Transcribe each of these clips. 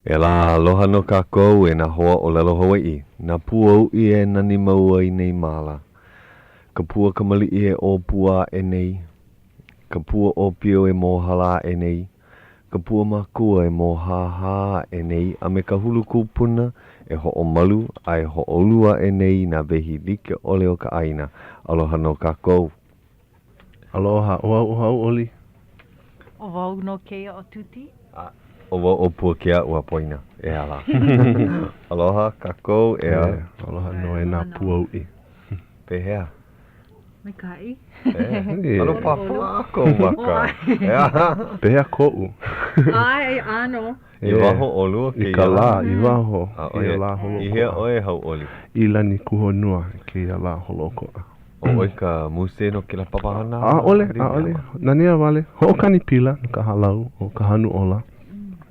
E lā, aloha nō kākou e nā hoa ʻōlelo Hawaiʻi, nā pua uʻi e nani mau ai nei māla. Ka pua kamaliʻi e ʻōpua aʻe nei, ka pua ʻōpio e mōhala aʻe nei, ka pua makua e mōhāhā aʻe nei a me ka hulu kūpuna e hoʻomalu a e hoʻoulu aʻe nei i nā wehi like ʻole o ka ʻāina. Aloha nō kākou. Aloha, ʻo au ʻo Hauʻoli. ʻO wau nō kēia ʻo Tuti. A ʻo wau ʻo Puakea ua poina. ʻEā lā. Aloha kākou, ʻeā. Aloha nō e nā pua uʻi. Pehea? Maikaʻi. ʻAno pāpā kou maka. ʻEā. Pehea koʻu? ʻAe, ʻano. I waho ʻolua kēia lā? I ka lā, i waho, kēia lā holoʻokoʻa. I hea ʻoe, Hauʻoli? I Lanikuhonua kēia lā holoʻokoʻa. ʻO ʻoe ka muse no kēlā papahana? ʻAʻole, ʻaʻole. Nanea wale. Hoʻokani pila no ka hālau ʻo Ka Hanu Ola.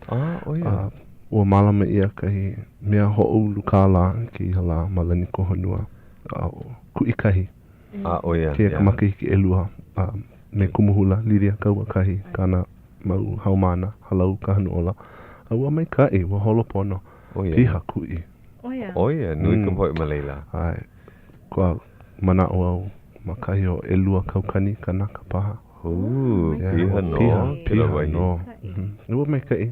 A, ʻo ia. A, ua mālama ʻia kahi mea hoʻoulu kālā kēia lā ma Lanikuhonua. A, ʻo Kuʻikahi. A, ʻo ia. Kēia ka makahiki ʻelua. A, me Kumu Hula Lilia Kauakahi kāna mau haumāna hālau Ka Hanu Ola. A ua maikaʻi, ua holo pono. ʻO ia. Piha kuʻi. ʻO ia. ʻO ia, nui ka poʻe ma laila. ʻAe. Kua manaʻo au ma kahi o 2000 kanaka paha. Hū, piha nō Piha, kēlā piha wahi. nō. Ua maikaʻi.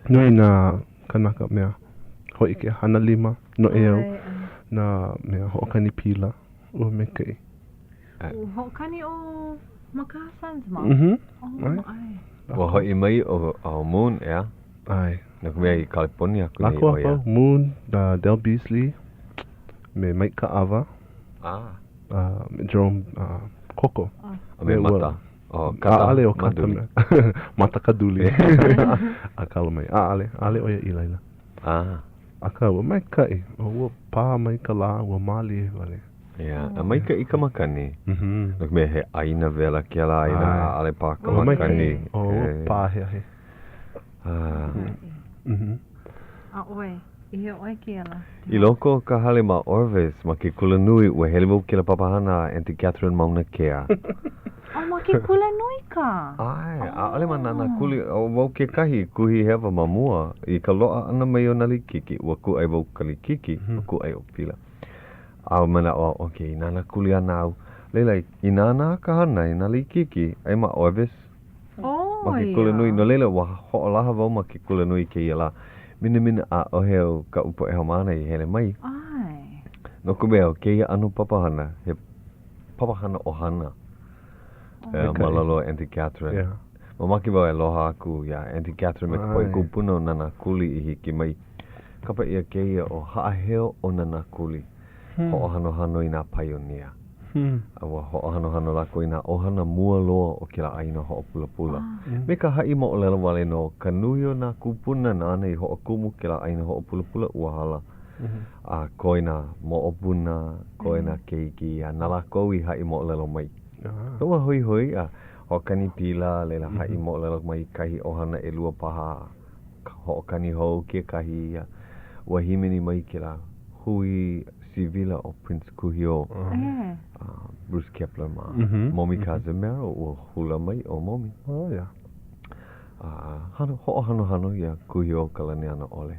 Nui nā kanaka mea hōʻike hana lima, noʻeau, nā mea hoʻokani pila. Ua maikaʻi. Ua hoʻokani ʻo Makaha Sons mā? Mhm. ʻAe. Ua hoʻi mai ʻo Moon, ʻeā? ʻAe. No ka mea i Kaliponia aku nei Lākou ʻo a ia. pau, Moon, uh, Del Beasley, me Mike Kaʻawa. Ah. Uh, me Jerome uh, Koko. Ah. A me Mata. Oh, Kata. ʻAʻole ʻo Kata. Maduli. Mata Kaduli. A kalo mai. ʻAʻole, ʻaʻole ʻo ia i laila. Ah. Akā, ua maikaʻi. Ua pā mai ka lā, ua mālie wale. Yeah, a maikaʻi ka makani. Mhm. No ka mea, he ʻāina wela kēlā ʻāina, ʻaʻole pā ka makani. Oh, ua pāheahe. Ah. Mhm. A ʻoe, i hea ʻoe kēia lā? I loko o ka hale ma Orvis, ma ke kulanui, ua hele wau kēlā papahana a Aunty Catherine Mauna Kea. Oh, ma ke kulanui kā? ʻAe, ʻaʻole ma Nānākuli. ʻO wau kekahi i kuhi hewa ma mua. I ka loaʻa ʻana mai o nā likiki, ua kūʻai wau ka likiki, ua kūʻai ʻo Pila. A manaʻo au, okay, i Nānākuli ana au. Laila, i nānā ka hana i nā likiki, aia ma Orvis, Oh, ma ke kulanui. No laila, ua hoʻolaha wau ma ke kulanui kēia lā. Minamina ʻaʻohe o kaʻu poʻe haumāna i hele mai. ʻAe. No ka mea, ʻo kēia ʻano papahana, he papahana ʻohana. Oh. Ma lalo o Aunty Catherine. Yeah. Mamake wau e aloha aku iā Aunty Catherine me ka poʻe kūpuna o Nānākuli i hiki mai. Kapa ʻia kēia ʻo Haʻaheo o Nānākuli, hoʻohanohano i nā paionia. A ua hoʻohanohano lākou i nā ʻohana mua loa o kēlā ʻāina hoʻopulapula. Me ka haʻi moʻolelo wale nō ka nui o nā kūpuna nāna i hoʻokumu kēlā ʻāina hoʻopulapula ua hala. A koe nā moʻopuna, koe nā keiki, a na lākou i haʻi moʻolelo mai. Ua hoihoi a hoʻokani pila, a laila haʻi moʻolelo mai kahi ʻohana ʻelua paha. Hoʻokani hou kekahi a ua hīmeni mai kēlā hui sivila ʻo Prince Kuhio, Bruce Keppler mā. Momi Cazimero, ua hula mai ʻo Momi. Oh, yeah. A hano, hoʻohanohano iā Kuhio Kalanianaʻole.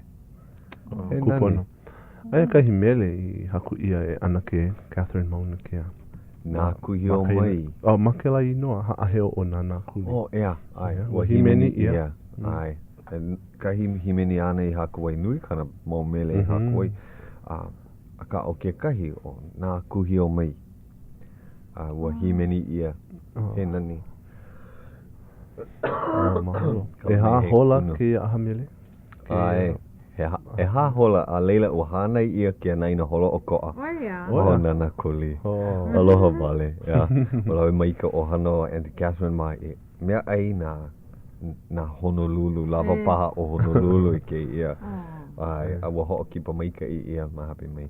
Oh, He nani. Kūpono. Aia kahi mele i haku ʻia e ʻAnakē Catherine Mauna Kea. Nā Kuhio mai. Oh, ma kēlā inoa, haʻaheo o Nānākuli. Oh, ʻeā, ʻae. Ua hīmeni ʻia. ʻAe. Kahi hīmeni āna i haku ai, nui kāna mau mele i haku ai. A, akā ʻo kekahi, ʻo Nā Kuhio mai. A ua hīmeni ʻia. He nani. Oh, mahalo. ʻEhā hola kēia ʻaha mele? ʻAe. He ʻehā hola, a laila ua hānai ʻia ke anaina holoʻokoʻa. ʻO ia. O Nānākuli. Aloha wale, ʻeā. Ua lawe mai ka ʻohana o Aunty Catherine mā i meaʻai na nā Honolulu, lawa paha ʻo Honolulu i kēia. ʻAe, a ua hoʻokipa maikaʻi ʻia ma hope mai.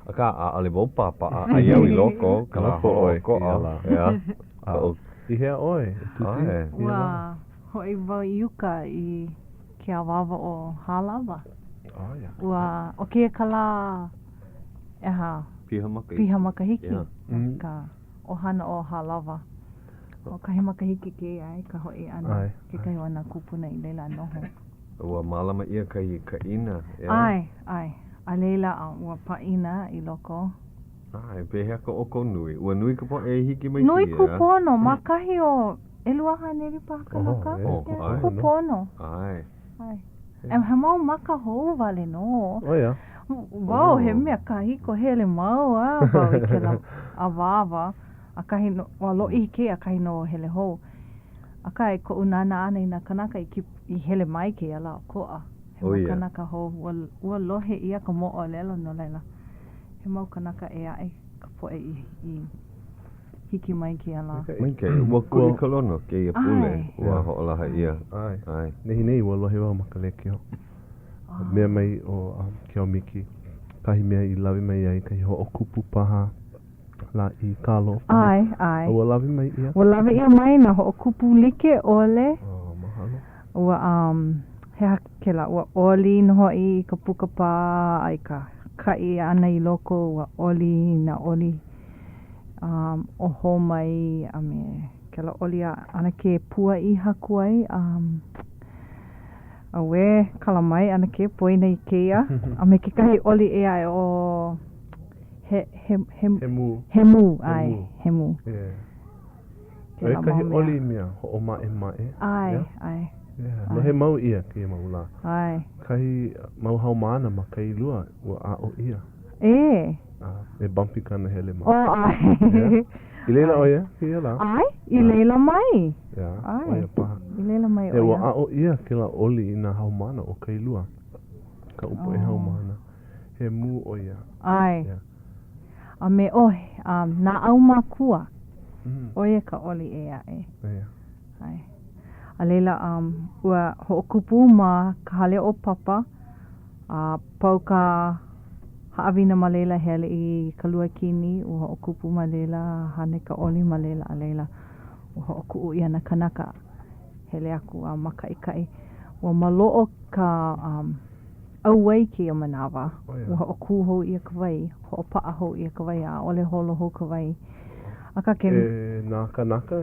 Akā, ʻaʻole wau pāpaʻa, aia au i loko o ka lā holoʻokoʻa. ʻEā. I hea ʻoe, e Tuti? ʻAe. Ua hoʻi wau i uka i ke awāwa ʻo Hālawa. Ua, ʻo kēia ka lā ʻehā. Piha makahiki. Piha makahiki. Ka ʻohana o Hālawa. Hoʻokahi makahiki kēia i ka hoʻi ʻana kekahi o nā kūpuna i laila noho. Ua mālama ʻia kahi kaʻina, ʻeā? ʻAe, ʻae. A laila, ua pāʻina i loko. ʻAe, pehea ko ʻoukou nui? Ua nui ka poʻe i hiki mai Nui kēia? kūpono, ma kahi o 200 paha kānaka. Oh, e, ʻae. Kūpono. ʻAe. ʻAe. E, he mau maka hou wale nō. ʻO ia. Wau, he mea kahiko hele mau a wau i kēlā awāwa. ʻAkahi nō, ua lōʻihi kēia, ʻakahi nō hele hou. Akā, i koʻu nānā ʻana i nā kānaka i i hele mai kēia lā ʻokoʻa, he mau kānaka hou, ua, ua lohe ʻia ka moʻolelo, no laila, he mau kānaka ʻē aʻe ka poʻe i, i hiki mai kēia lā. Maikaʻi. Ua kuʻi ka lono kēia pule, ua hoʻolaha ʻia. ʻAe. ʻAe. Nehinei ua lohe wau ma ka lēkiō. Mea mai ʻo um, Keomiki, kahi mea i lawe mai ai, kahi hoʻokupu paha. Lāʻī kalo. ʻAe, ʻae. A ua lawe mai ʻia? Ua lawe ʻia mai nā hoʻokupu like ʻole. Oh, mahalo. Ua, um, he aha kēlā, ua oli nō hoʻi i ka puka pā a i ka kaʻi ʻana i loko, ua oli nā oli um, ʻo Hō Mai a me kēlā oli a ʻAnakē Pua i haku ai. Um, auē, kala mai ʻAnakē poina i kēia. A me kekahi oli ʻē aʻe ʻo He, he, he, he mū. He mū, ʻae, he mū. Yeah. ʻO kahi oli mea hoʻomaʻemaʻe. ʻAe, ʻae. Yeah, lohe mau ʻia kēia mau lā. ʻAe. Kahi mau haumāna ma Kailua ua aʻo ʻia. E. E Bumpy Kanahele mā. Oh, ʻae. Yeah. I laila ʻo ia kēia lā. ʻAe, i laila mai. Yeah, ʻo ia paha. I laila mai ʻo ia. Ua aʻo ʻia kēlā oli i nā haumāna o Kailua. Kaʻu poʻe haumāna. He mū ʻo ia. ʻAe. Yeah. A me ʻoe, um, nā ʻaumākua. Mm. ʻO ia ka oli ʻē aʻe. Yeah. ʻAe. A laila, um, ua hoʻokupu ma ka hale o Papa, a pau ka haʻawina ma laila, hele i ka luakini, ua hoʻokupu ma laila, hana i ka oli ma laila, a laila, ua hoʻokuʻu ʻia nā kānaka, hele aku a mākaʻikaʻi. Ua maloʻo ka, um, ʻauwai kēia manawa. Ua hoʻokū hou ʻia ka wai, hoʻopaʻa hou ʻia ka wai, a ʻaʻole holo hou ka wai. Akā ke. E nā kānaka,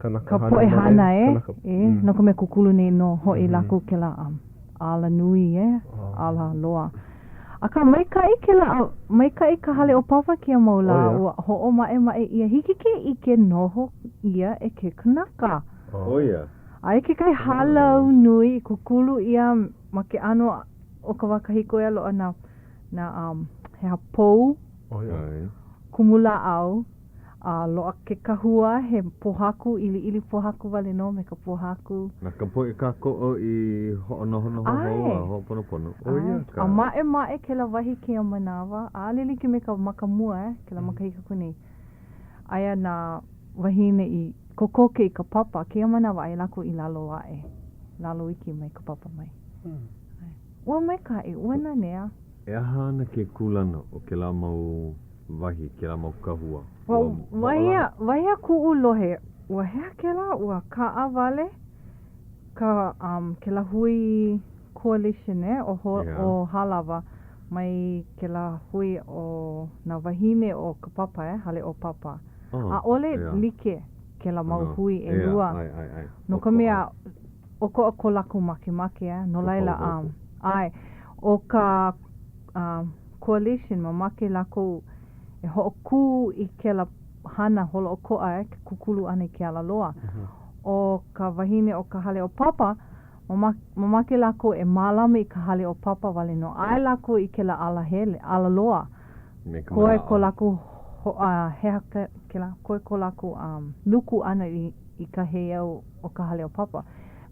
kānaka hana. Ka poʻe hana, e, e, no ka mea kūkulu nei nō hoʻi lākou kēlā alanui, e, ala loa. Akā maikaʻi kēlā, maikaʻi ka hale o Papa kēia mau lā, ua hoʻomaʻemaʻe ʻia, hiki ke ʻike noho ʻia e ke kanaka. ʻO ia. Aia kekahi hālau nui i kūkulu ʻia Ma ke ʻano o ka wā kahiko e loaʻa nā, nā, um, he aha, pou, kumulāʻau, a loaʻa ke kahua, he pōhaku, ʻiliʻili pōhaku wale nō me ka pōhaku. Na ka poʻe kākoʻo i hoʻonohonoho hou a hoʻoponopono. ʻO ia ka. A maʻemaʻe kēlā wahi kēia manawa, ʻaʻole like me ka ma ka mua, eh, kēlā makahiki aku nei. Aia nā wāhine i kokoke i ka papa, kēia manawa aia lākou i lalo aʻe, lalo iki mai ka papa mai. Ua maikaʻi, ua nanea. E aha ana ke kūlana o kēlā mau wahi, kēlā mau kahua? Ua, wahi a, wahi a kuʻu lohe, ua he aha kēlā, ua kaʻawale ka, um, kēlā hui coalition, eh, o, ho, o Hālawa mai kēlā hui o nā wāhine o ka papa, eh, hale o Papa. ʻAʻole like kēlā mau hui ʻelua, no ka mea, ʻokoʻa ko lākou makemake, no laila, ʻae, ʻo ka coalition, mamake lākou e hoʻokū i kēlā hana holoʻokoʻa, ke kūkulu ʻana i ke alaloa. ʻO ka wahine o ka hale o Papa, mamake lākou e mālama i ka hale o Papa wale nō. ʻAe lākou i kēlā alahele, alaloa. Koe ko lākou he aha kēlā, koe ko lākou luku ʻana i ka heiau o ka hale o Papa.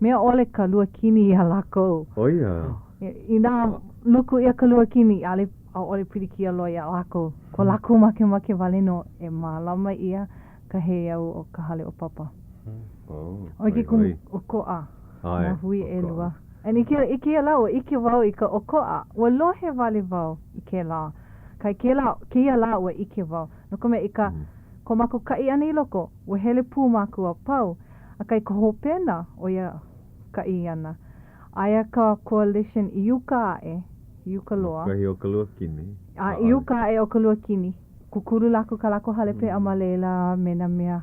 Mea ʻole ka luakini iā lākou. ʻO ia. Inā luku ʻia ka luakini, ʻaʻole, ʻaʻole pilikia loa iā lākou. Ko lākou makemake wale nō e mālama ʻia ka heiau o ka hale o Papa. ʻO ke kumu ʻokoʻa nā hui ʻelua. And i kēia, i kēia lā, ua ʻike wau i ka ʻokoʻa. Ua lohe wale wau i kēlā. Akā i kēlā, kēia lā ua ʻike wau. No ka mea, i ka, ko mākou kaʻi ʻana i loko, ua hele pū mākou a pau. Akā i ka hopena o ia kaʻi ʻana, aia ka coalition i uka aʻe, i uka loa. Ma kahi o ka luakini. A i uka aʻe o ka luakini. Kūkulu lākou kā lākou hale peʻa ma laila me nā mea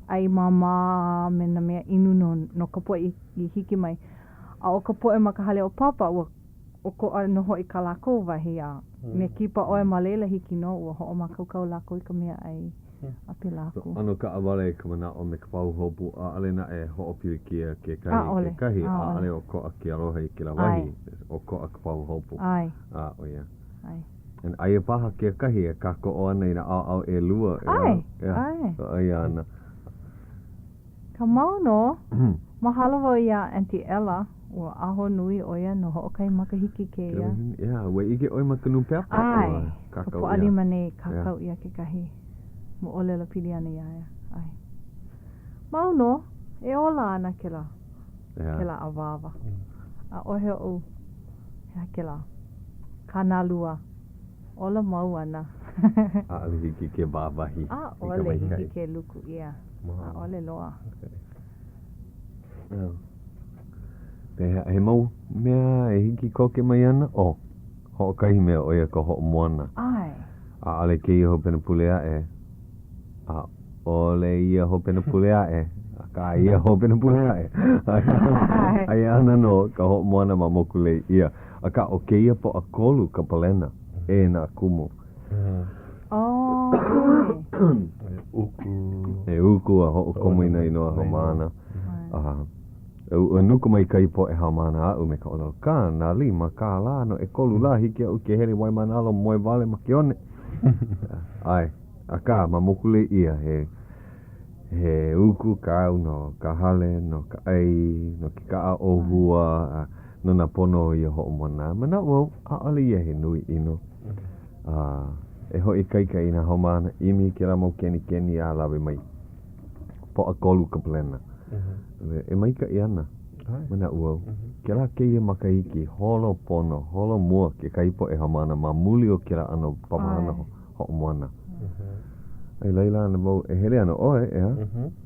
ʻai māmā, me nā mea inu no, no ka poʻe i hiki mai. A ʻo ka poʻe ma ka hale o Papa, ua ʻokoʻa nō hoʻi kā lākou wahi a me kipa ʻoe ma laila hiki nō, ua hoʻomākaukau lākou i ka meaʻai a pēlā aku. ʻAno kaʻawale ka manaʻo me ka pahuhopu, ʻaʻole naʻe hoʻopilikia kekahi i kekahi, ʻaʻole ʻokoʻa ke aloha i kēlā wahi, ʻokoʻa ka pahuhopu. ʻAe. A, ʻo ia. ʻAe. And aia paha kekahi e kākoʻo ana i nā ʻaoʻao ʻelua, ʻeā? ʻAe, ʻae. ʻO ia ana. Ka mau nō. Mahalo wau iā Aunty Ella, ua ahonui ʻo ia no hoʻokahi makahiki kēia. Yeah, ua ʻike ʻoe ma ka nūpepa? ʻAe, ka Pōʻalima nei kākau ʻia kekahi moʻolelo pili ana iā ia. ʻAe. Mau nō, e ola ana kēlā, kēlā awāwa. ʻAʻohe oʻu, he aha kēlā, kānālua. Ola mau ana. ʻAʻole hiki ke wāwahi i ka maikaʻi. ʻAʻole hiki ke luku ʻia. ʻAʻole loa. Pehea, he mau mea e hiki koke mai ana? Oh, hoʻokahi mea, ʻo ia ka hoʻomoana. ʻAe. ʻAʻole kēia hopena pule aʻe. ʻAʻole ia hopena pule aʻe, akā ia hopena pule aʻe. Aia ana nō ka hoʻomoana ma Mokulēʻia. Akā, ʻo kēia Pōʻakolu ka palena e nā kumu. Oh, E uku. E uku a hoʻokomo i nā inoa haumāna. A ua nuku mai kahi poʻe haumāna aʻu me ka ʻōlelo, 50 kālā no ʻekolu lā, hiki iaʻu ke hele i Waimānalo moe wale ma ke one. ʻAe. Akā, ma Mokulēʻia, he, he uku kāu no ka hale, no ka ʻai, no ke kaʻa ʻōhua, a no nā pono o ia hoʻomoana. Manaʻo au, ʻaʻole ia he nui ʻino. A e hoʻoikaika i nā haumāna, ʻimi i kēlā mau kenikeni a lawe mai. Pōʻakolu ka palena. E maikaʻi ana, manaʻo au. Kēlā kēia makahiki, holo pono, holo mua kekahi poʻe haumāna ma muli o kēlā ʻano papahana hoʻomoana. A i laila ana wau, e hele ana ʻoe, ʻeā?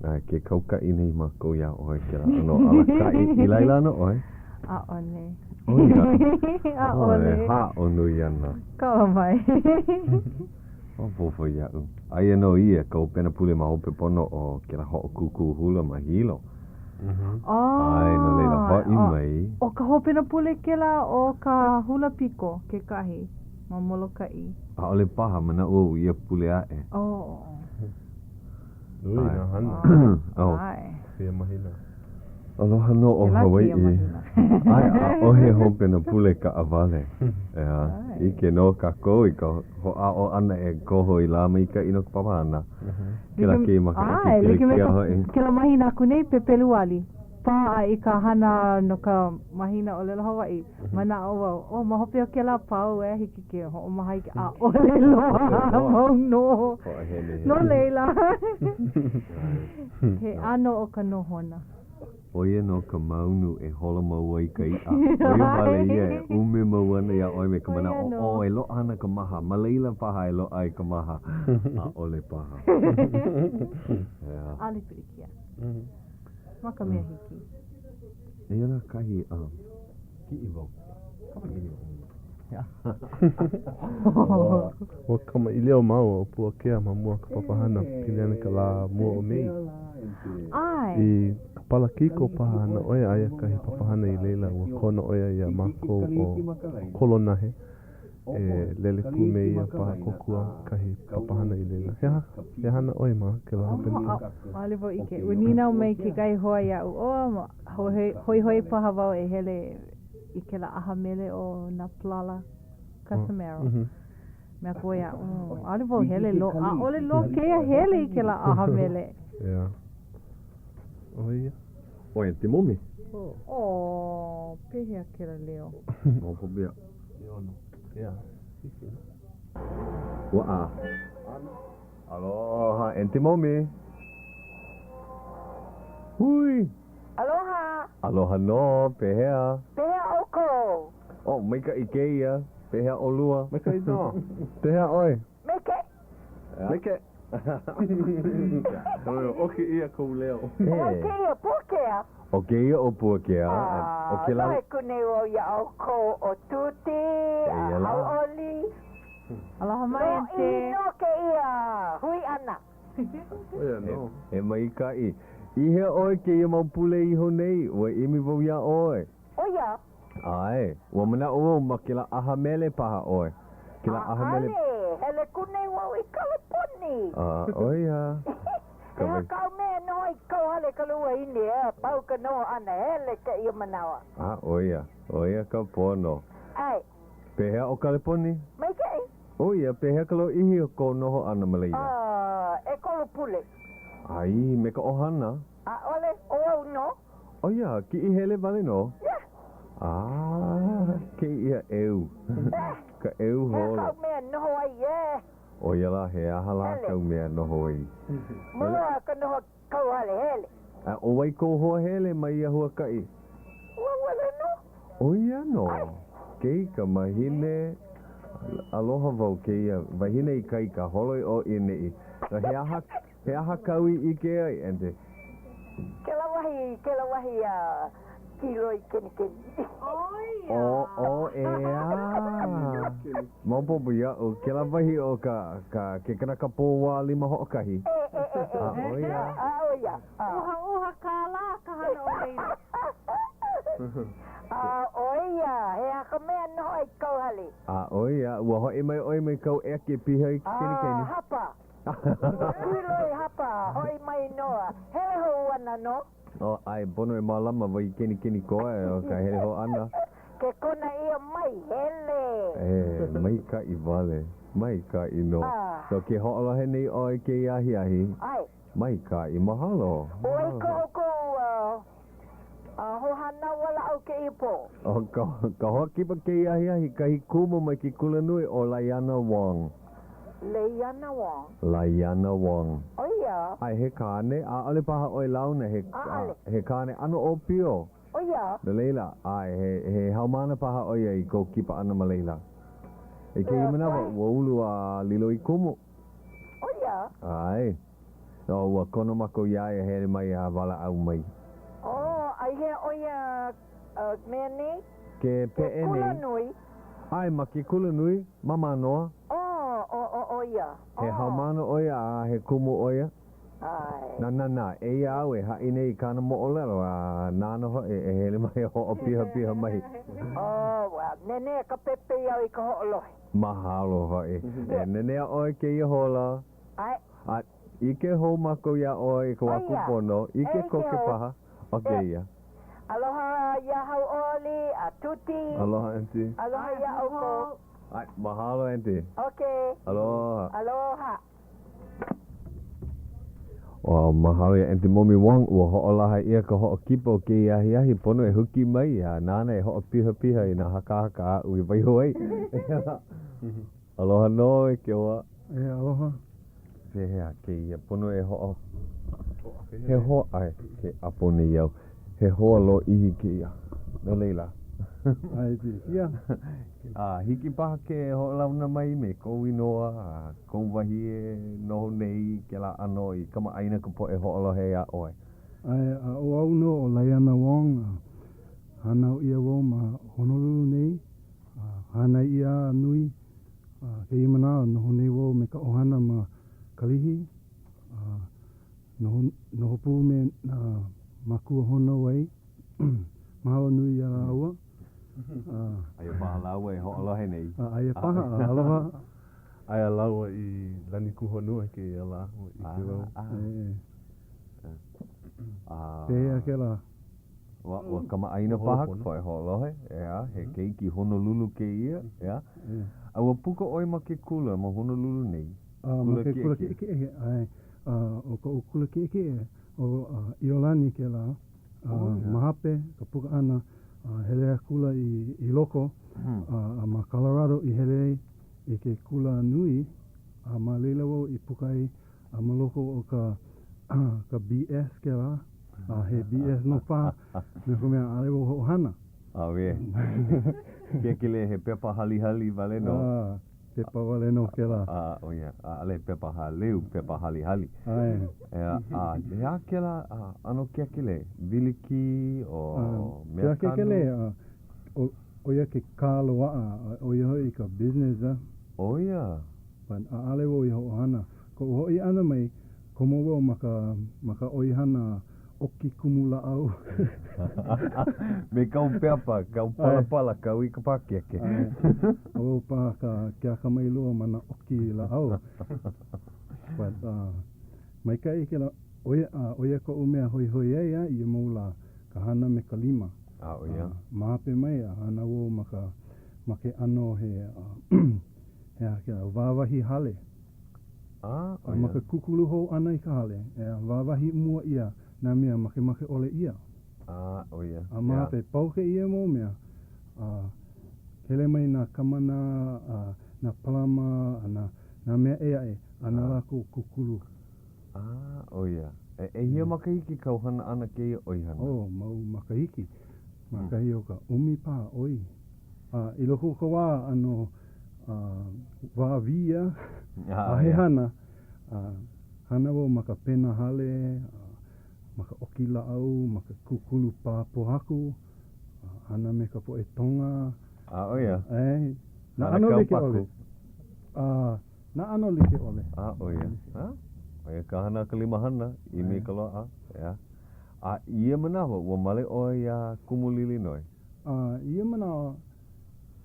A ke kaukaʻi nei mākou iā ʻoe kēlā ʻano alakaʻi. I laila ana ʻoe? ʻAʻole. ʻO ia. ʻAʻole. Haʻo nui ana. Kala mai. Maopopo iaʻu. Aia nō ia ka hopena pule ma hope pono o kēlā hoʻokūkū hula ma Hilo. ʻAe, no laila hoʻi mai. ʻO ka hopena pule kēlā o ka hula piko kekahi. ma Molokaʻi. ʻAʻole paha, manaʻo au ia pule aʻe. Oh. Nui nā hana. Oh. ʻAe. Kēia mahina. Aloha nō ʻo Hawaiʻi. ʻAe, ʻaʻohe hopena pule kaʻawale. ʻEā, ʻike nō kākou i ka hoʻāʻo ʻana e koho i lā maikaʻi no ka papahana. Kēlā kēia makahiki pilikia hoʻi. Kēlā mahina aku nei, Pepeluali. Paʻa i ka hana no ka mahina ʻōlelo Hawaiʻi, manaʻo wau, oh, ma hope o kēlā pau e hiki ke hoʻomaha iki, ʻaʻole loa mau nō. No laila, he ʻano o ka nohona. ʻO ia nō ka maunu e holo mau ai ka iʻa. ʻO ia wale ia e ʻume mau ana iā ʻoe me ka manaʻo, oh, e loaʻa ana ka maha. Ma laila paha e loaʻa ai ka maha. ʻAʻole paha. ʻAʻole pilikia. Ma ka mea hiki. Eia lā kahi a kiʻi wau. Kamaʻilio ʻoe. Ua kamaʻilio māua ʻo Puakea ma mua o ka papahana pili ana i ka lā mua o Mei. ʻAe. I ka Palakiko paha ana ʻoe aia kahi papahana i laila ua kono ʻo ia iā mākou ʻo Kolonahe e lele pū me ia paha kōkua kahi papahana i laila. He aha, he hana ʻoe ma kēlā hopena pule? ʻAʻole wau ʻike. Ua nīnau mai kekahi hoa iaʻu, oh, hoihoi paha wau e hele i kēlā ʻaha mele o nā Palala Casimero. Mea aku ʻo ia, oh, ʻaʻole wau hele loa, ʻaʻole loa kēia hele i kēlā ʻaha mele. Yeah. ʻO ia. ʻO ia te momi. Oh, pehea kēlā leo? Maopopo ia. Ua ʻā. Aloha, Aunty Momi. Hui. Aloha. Aloha nō, pehea? Pehea ʻoukou? Oh, maikaʻi kēia. Pehea ʻolua? Maikaʻi nō. Pehea ʻoe? Maikaʻi. Maikaʻi. ʻOki ʻia kou leo. ʻO wai kēia, Puakea? ʻO kēia ʻo Puakea. ʻO kēlā. Lohe aku nei wau iā ʻoukou ʻo Tūtī a Hauʻoli. Aloha mai, Aunty. Lōʻihi nō kēia hui ʻana. ʻO ia nō. He maikaʻi. I hea ʻoe kēia mau pule iho nei? Ua ʻimi wau iā ʻoe. ʻO ia. ʻAe, ua manaʻo wau ma kēlā ʻaha mele paha ʻoe. Kēlā ʻaha mele. ʻAʻole, hele aku nei wau i Kaleponi. A, ʻo ia. He aha kāu mea e noho ai i kauhale ka luahine, a pau ka noho ʻana, hele kēia manawa. A, ʻo ia. ʻO ia ka pono. ʻAe. Pehea ʻo Kaleponi? Maikaʻi. ʻO ia, pehea ka lōʻihi o kou noho ʻana ma laila? A, ʻekolu pule. ʻAe, me ka ʻohana? ʻAʻole, ʻo au nō. ʻO ia, kiʻi hele wale nō? Yeah. A, kēia ʻeu. Ka ʻeu holo. He aha kāu mea noho ai, e? ʻO ia lā, he aha lā kāu mea noho ai? Mua loa ka noho kauhale hele. A ʻo wai kou hoa hele ma ia huakaʻi? Ua wale nō. ʻO ia nō. Keikamahine, aloha wau kēia wahine ikaika, holo i ʻō i ʻaneʻi. He aha He aha kāu i ʻike ai, Aunty? Kēlā wahi, kēlā wahi a kīloi kenikeni. ʻO, ʻo, ʻeā. Maopopo iaʻu, kēlā wahi o ka, ka, ke kanaka pōwā lima hoʻokahi. E, e, e, e. A, ʻo ia. A, ʻo ia. A. ʻUhaʻuha kālā ka hana o laila. A, ʻo ia, he aha ka mea noho ai i kauhale? A, ʻo ia, ua hoʻi mai ʻoe mai kou ʻeke piha i ke kenikeni. A, hapa. Kīloi hapa, hoʻi mai nō a hele hou ana nō. Oh, ʻae, pono e mālama wahi kenikeni koa o ka hele hou ʻana. Ke kona ʻia mai, hele. E, maikaʻi wale, maikaʻi nō. So ke hoʻolohe nei ʻoe i kēia ahiahi? ʻAe. Maikaʻi, mahalo. ʻO wai ko ʻoukou hoahānau walaʻau kēia pō? ʻO ka, ka hoa kipa kēia ahiahi, kahi kumu mai ke kulanui ʻo Laiana Wong. Leiana Wong. Laiana Wong. ʻO ia. ʻAe, he kāne, ʻaʻole paha ʻoe launa, he, ʻAʻole. he kāne ʻano ʻōpio. ʻO ia. No laila, ʻae, he, he haumāna paha ʻo ia i kou kipa ʻana ma laila. I kēia manawa, ua ulu a lilo i kumu. ʻO ia. ʻAe. No, ua kono mākou iā ia hele mai a walaʻau mai. Oh, a i hea ʻo ia mea nei? Ke peʻe nei. Ke kulanui. ʻAe, ma ke kulanui, ma Mānoa. Oh, ʻo, ʻo, ʻo ia. He haumāna ʻo ia a he kumu ʻo ia. ʻAe. Na, na, na, eia au e haʻi nei i kāna moʻolelo a nāna hoʻi e hele mai e hoʻopihapiha mai. Oh, well, nenea ka pepeiao i ka hoʻolohe. Mahalo hoʻi. E nenea ʻoe kēia hola. ʻAe. A ʻike hou mākou iā ʻoe i ka wā kūpono, ʻike koke paha o kēia. Aloha iā Hauʻoli a Tuti. Aloha, Aunty. Aloha iā ʻoukou. ʻAe, mahalo, Aunty. Ok. Aloha. Aloha. Ua mahalo iā Aunty Momi Wong, ua hoʻolaha ʻia ka hoʻokipa o kēia ahiahi, pono e huki mai a nāna e hoʻopihapiha i nā hakahaka aʻu i waiho ai. Aloha nō e ke hoa. E aloha. Pehea kēia pono e hoʻo. He hoa, ʻae, ke ʻapo nei au. He hoa lōʻihi kēia. No laila. ʻAe, pilikia. A hiki paha ke hoʻolauna mai me kou inoa a kou wahi e noho nei i kēlā ʻano i kamaʻāina ka poʻe hoʻolohe iā ʻoe. ʻAe, a ʻo au nō ʻo Laiana Wong, a hānau ʻia wau ma Honolulu nei. A hānai ʻia a nui a kēia manawa, noho nei wau me ka ʻohana ma Kalihi, a noho, noho pū me nā mākua hōnau ai. Mahalo nui iā lāua. A, Aia paha lāua e hoʻolohe nei. A aia paha, a aloha. Aia lāua i Lanikūhonua kēia lā, ua ʻike wau. E. Pehea kēlā? Ua, ua kamaʻāina paha ka poʻe hoʻolohe, ʻeā, he keiki Honolulu kēia, ʻeā. A ua puka ʻoe ma ke kula ma Honolulu nei? A, ma ke kula kiʻekiʻe, ʻae. A, ʻo koʻu kula kiʻekiʻe, ʻo ʻIolani kēlā. A, ma hope ka puka ʻana, a hele akula i, i loko, a, a ma Colorado i hele ai i ke kula nui, a ma laila wau i puka ai A ma loko o ka ka BS kēlā, a he BS nō paha, no ka mea, ʻaʻole wau hoʻohana. Auē. Kekele he pepa halihali wale nō. A, pepa wale nō kēlā. A, ʻo ia, ʻaʻole pepa hāleu, pepa halihali. ʻAe. ʻEā, a he aha kēlā ʻano keakele? Wilikī o mea kanu? Kēlā keakele, ʻo ia ke kā loaʻa, ʻo ia hoʻi ka business a. ʻO ia. But ʻaʻole wau i hoʻohana. Koʻu hoʻi ʻana mai, komo wau ma ka ma ka ʻoihana ʻoki kumu lāʻau. Me kau pepa, kau palapala, kau i ka pākeke. ʻAe. ʻO wau paha ka ke akamai loa ma nā ʻoki lāʻau. But, uh, maikaʻi kēlā, ʻo ia, uh, ʻo ia koʻu mea hoihoi ai a i ia mau lā, ka hana me ka lima. A, ʻo ia. Uh, ma hope mai, a hana wau ma ka, ma ke ʻano he, uh, he aha kēlā, wāwahi hale. A, A ma ke kūkulu hou ʻana i ka hale, e wāwahi mua ʻia nā mea makemake ʻole ʻia. A, ʻo ia. A ma hope, pau kēia mau mea, a hele mai nā kamanā, a nā palama, a nā, nā mea ʻē aʻe, a na lākou kūkulu. A, ʻo ia. E, ʻehia makahiki kāu hana ʻana kēia ʻoihana? Oh, mau makahiki. Ma kahi o ka ʻumi paha ʻoi. A i loko o ka wā ʻano wā wī a, a he hana, a hana wau ma ka pena hale, a ma ka ʻoki lāʻau, ma ka kūkulu pā pōhaku, a hana me ka poʻe Tonga. A ʻo ia? ʻAe, nā ʻano like ʻole. A, nā ʻano like ʻole. A ʻo ia? A, ʻo ia ka hana a ka limahana, ʻimi i ka loaʻa, ʻeā. A i ia manawa, ua male ʻoe iā Kumu Lilinoe? A i ia manawa,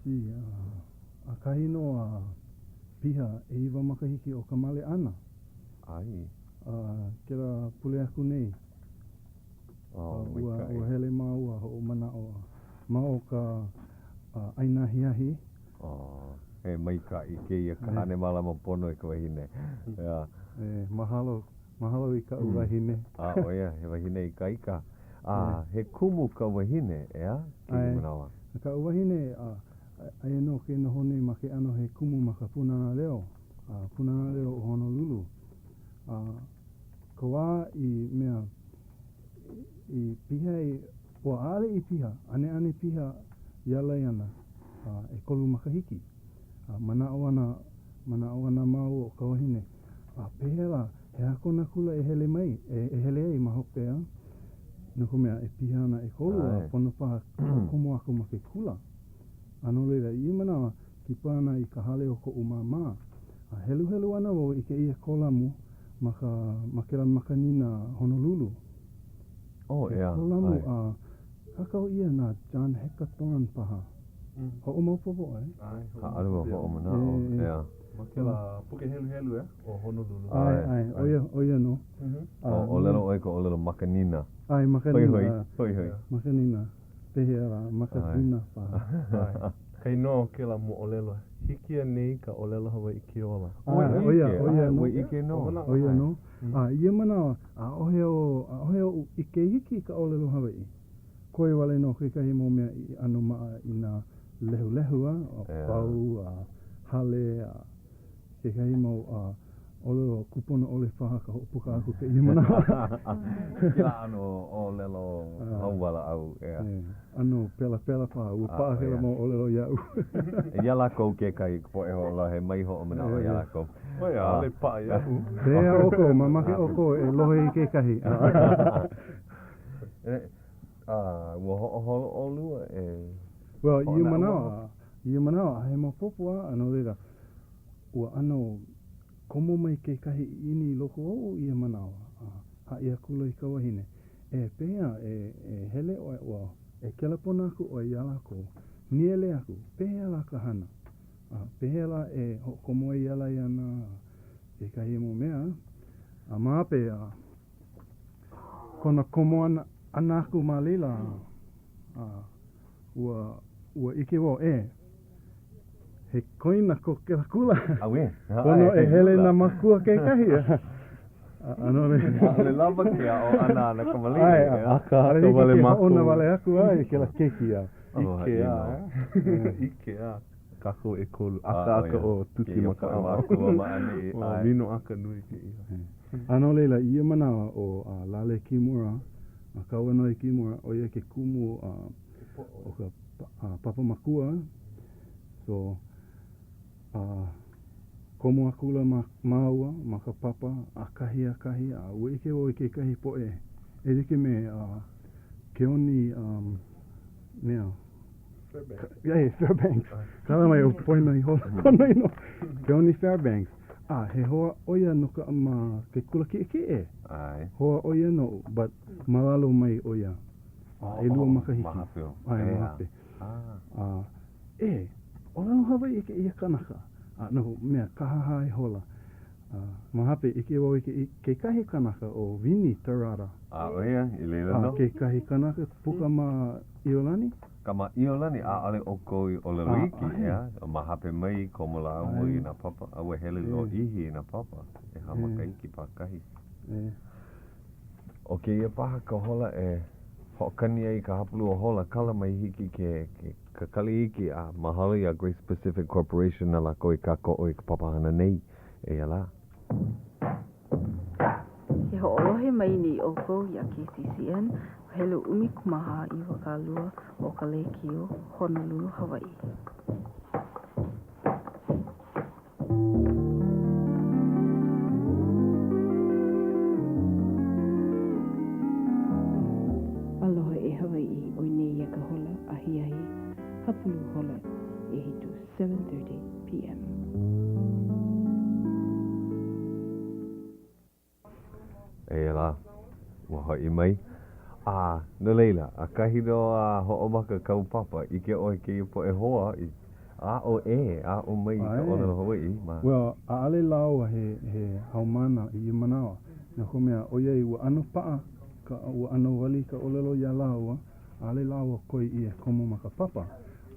see, ʻakahi nō a piha ʻeiwa makahiki o ka male ʻana. ʻAe. A kēlā pule aku nei, Oh, ua, ua hele māua hoʻomanaʻo ma o ka ʻaina ahiahi. Oh, he maikaʻi kēia kāne mālama pono i ka wahine. Yeah. E, mahalo Mahalo i kaʻu wahine. A, ʻo ia, he wahine ikaika. A, he kumu kāu wahine, ʻeā, kēia manawa? ʻAe, kaʻu wahine, a, aia nō ke noho nei ma ke ʻano he kumu ma ka Pūnana Leo, a Pūnana Leo o Honolulu. A, ka wā i mea i piha ai, ua ʻaʻole i piha, ʻaneʻane piha iā Laiana, a, ʻekolu makahiki. A, manaʻo ana, manaʻo ana māua ʻo ka wahine, A pehea lā, he aha kona kula e hele mai, e hele ai ma hope, a? No ka mea, e piha ana ʻekolu a pono paha komo aku ma ke kula. A no laila, i ia manawa, kipa ana i ka hale o koʻu māmā. A heluhelu ana wau i kēia kolamu ma ka, ma kēlā makanina Honolulu. Oh, He kolamu a kākau ʻia na John Heckathorn paha. Hoʻomaopopo ʻoe? ʻAʻole wau hoʻomanaʻo, ʻeā. Ma kēlā puke heluhelu, ʻeā, o Honolulu. ʻAe, ʻae, ʻo ia, ʻo ia nō. O, ʻōlelo ʻoe ka ʻōlelo makanina. ʻAe, makanina. Hoihoi, hoihoi. Makanina. Pehea lā, makazina paha. ʻAe. Ka inoa o kēlā moʻolelo, hiki anei ka ʻōlelo Hawaiʻi ke ola? ʻAe, ʻo ia, ʻo ia nō. Ua ʻike nō. ʻO ia nō. A i ia manawa, ʻaʻohe o, ʻaʻohe oʻu ʻike iki i ka ʻōlelo Hawaiʻi. Koe wale nō kekahi mau mea i ʻano maʻa i nā lehulehu a, pau a hale a kekahi mau ʻōlelo kūpono ʻole paha ka hoʻopuka aku kēia manawa. Kēlā ʻano ʻōlelo hauwalaʻau, ʻeā. ʻAno pelapela paha, ua paʻa kēlā mau ʻōlelo iaʻu. Iā lākou kekahi poʻe hoʻolohe, mai hoʻomanaʻo iā lākou. ʻOe, ʻaʻole paʻa iaʻu. Pehea ʻoukou, mamake ʻoukou e lohe i kekahi. A ua hoʻoholo ʻolua e Well, i ia manawa, i ia manawa, ʻaʻohe maopopo a, no laila, ua ʻano komo mai kekahi ʻiʻini i loko oʻu i ia manawa, a haʻi akula i ka wahine, E, pehea, e, e hele ʻoe, ua, e kelepona aku ʻoe iā lākou, nīele aku, pehea lā ka hana? A pehea lā e hoʻokomo ai iā Laiana, a kekahi mau mea, a ma hope, a Kona komo ʻana aku ma laila, a ua, ua ʻike wau, ē, he koina ko kēlā kula. Auē. Pono e hele nā mākua kekahi. A no laila. ʻAʻole lawa ke aʻo ʻana a nā kamaliʻi. ʻAe, ʻaʻole hiki ke hoʻouna wale aku a i kēlā keiki a. ʻIke a, ʻike a. Kākou ʻekolu, ʻakaʻaka ʻo Tuti ma ka ʻaoʻao. Minoʻaka nui kēia. A no laila, i ia manawa, ʻo Lale Kimura, Kauanoe Kimura, ʻo ia ke kumu o ka papa makua. So, komo akula māua ma ka papa ʻakahi akahi, a ua ʻike wau i kekahi poʻe e like me Keoni mea, Fairbanks. Fairbanks. Kala mai ʻo poina ihola kona inoa. Keoni Fairbanks. A, he hoa ʻo ia no ka ma ke kula kiʻekiʻe. ʻAe. Hoa ʻo ia noʻu, but ma lalo mai ʻo ia. Oh, ʻElua makahiki. Ma hape ou. ʻAe, ma hape. Ah. A, e, ʻōlelo Hawaiʻi kēia kanaka. A no mea, kāhāhā ihola. A, ma hape, ʻike wau i ke, kekahi kanaka ʻo Vinny Terada. A, ʻo ia, i laila A, nō? kekahi kanaka puka ma ʻIolani. Ka ma ʻIolani, ʻaʻole ʻoukou i ʻōlelo iki, ʻAʻohe. ʻeā? Ma hape mai, komo lāua i nā papa, a ua hele lōʻihi i nā papa, ʻehā makahiki pākahi. E. ʻO kēia paha ka hola e hoʻokani ai i ka hapalua hola kala mai hiki ke ke kakali iki a mahalo iā Grace Pacific Corporation na lākou i kākoʻo i ka papahana nei. Eia lā. Ke hoʻolohe mai nei ʻoukou iā KCCN, helu 14 22 o ka lēkiō Honolulu, Hawaiʻi. Aloha e Hawaiʻi, ʻoi nei ia ka hola ahiahi hapalua hola ʻehitu, 7:30 PM. Eia lā, ua hoʻi mai. A, no laila, ʻakahi nō a hoʻomaka kāu papa, ʻike ʻoe kēia poʻe hoa i aʻo ʻē, aʻo mai i ka ʻōlelo Hawaiʻi ma. Well, ʻaʻale lāua he, he haumāna i ia manawa, no ka mea, ʻoiai ua ʻano paʻa ka, ua ʻano wali ka ʻōlelo iā lāua, ʻaʻale lāua koi ʻia e komo ma ka papa,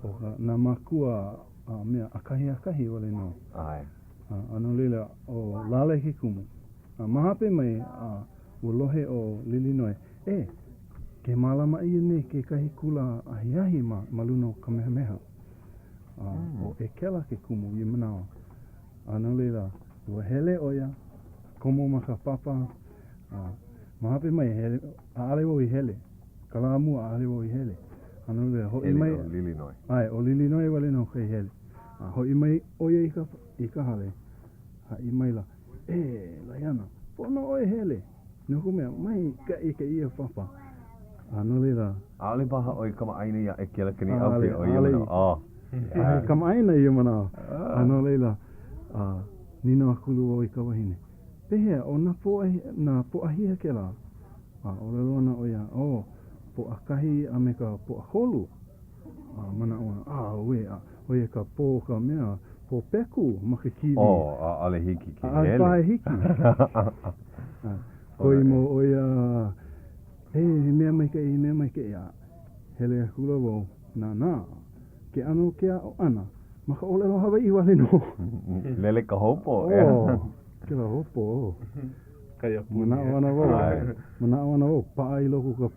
ʻo ka, nā mākua a mea ʻakahi akahi wale nō. ʻAe. A no laila, ʻo Lale ke kumu. A ma hape mai, a ua lohe ʻo Lilinoe, e, ke mālama ʻia nei kekahi kula ahiahi ma, ma luna o Kamehameha. A ʻo ʻEkela ke kumu ia manawa. A no laila, ua hele ʻo ia, komo ma ka papa, a ma hape mai, hele, ʻaʻale wau i hele. Ka lā mua, ʻaʻale wau i hele. A no laila, hoʻi mai. Hele ʻo Lilinoe. ʻAe, ʻo Lilinoe wale nō ka i hele. A hoʻi mai ʻo ia i ka, i ka hale, haʻi maila, E, Laiana, pono ʻoe e hele, no ka mea, maikaʻi kēia papa. A no laila. ʻAʻole paha ʻoe kamaʻāina iā ʻEkela Kaniʻaupi o ia manawa. Oh. ʻAʻole kamaʻāina ia manawa. A no laila, a nīnau akula wau i ka wahine, Pehea, ʻo nā pō, nā Pōʻahi hea kēlā? A ʻōlelo ana ʻo ia, Oh, Pōʻakahi a me ka Pōʻakolu. A manaʻo ana, auē, a ʻo ia ka pō ka mea, pō peku ma ke kīwī. Oh, ʻaʻole hiki ke hele. ʻAʻole paha e hiki. Koi mau ʻo ia, e, he mea maikaʻi, he mea maikaʻi, a hele akula wau, nānā, ke ʻano o ke aʻo ʻana, ma ka ʻōlelo Hawaiʻi wale nō. Lele ka houpo, ʻeā. Oh, kēlā houpo, oh. Kaiapuni. Manaʻo ana wau, manaʻo ana wau, paʻa i loko ka,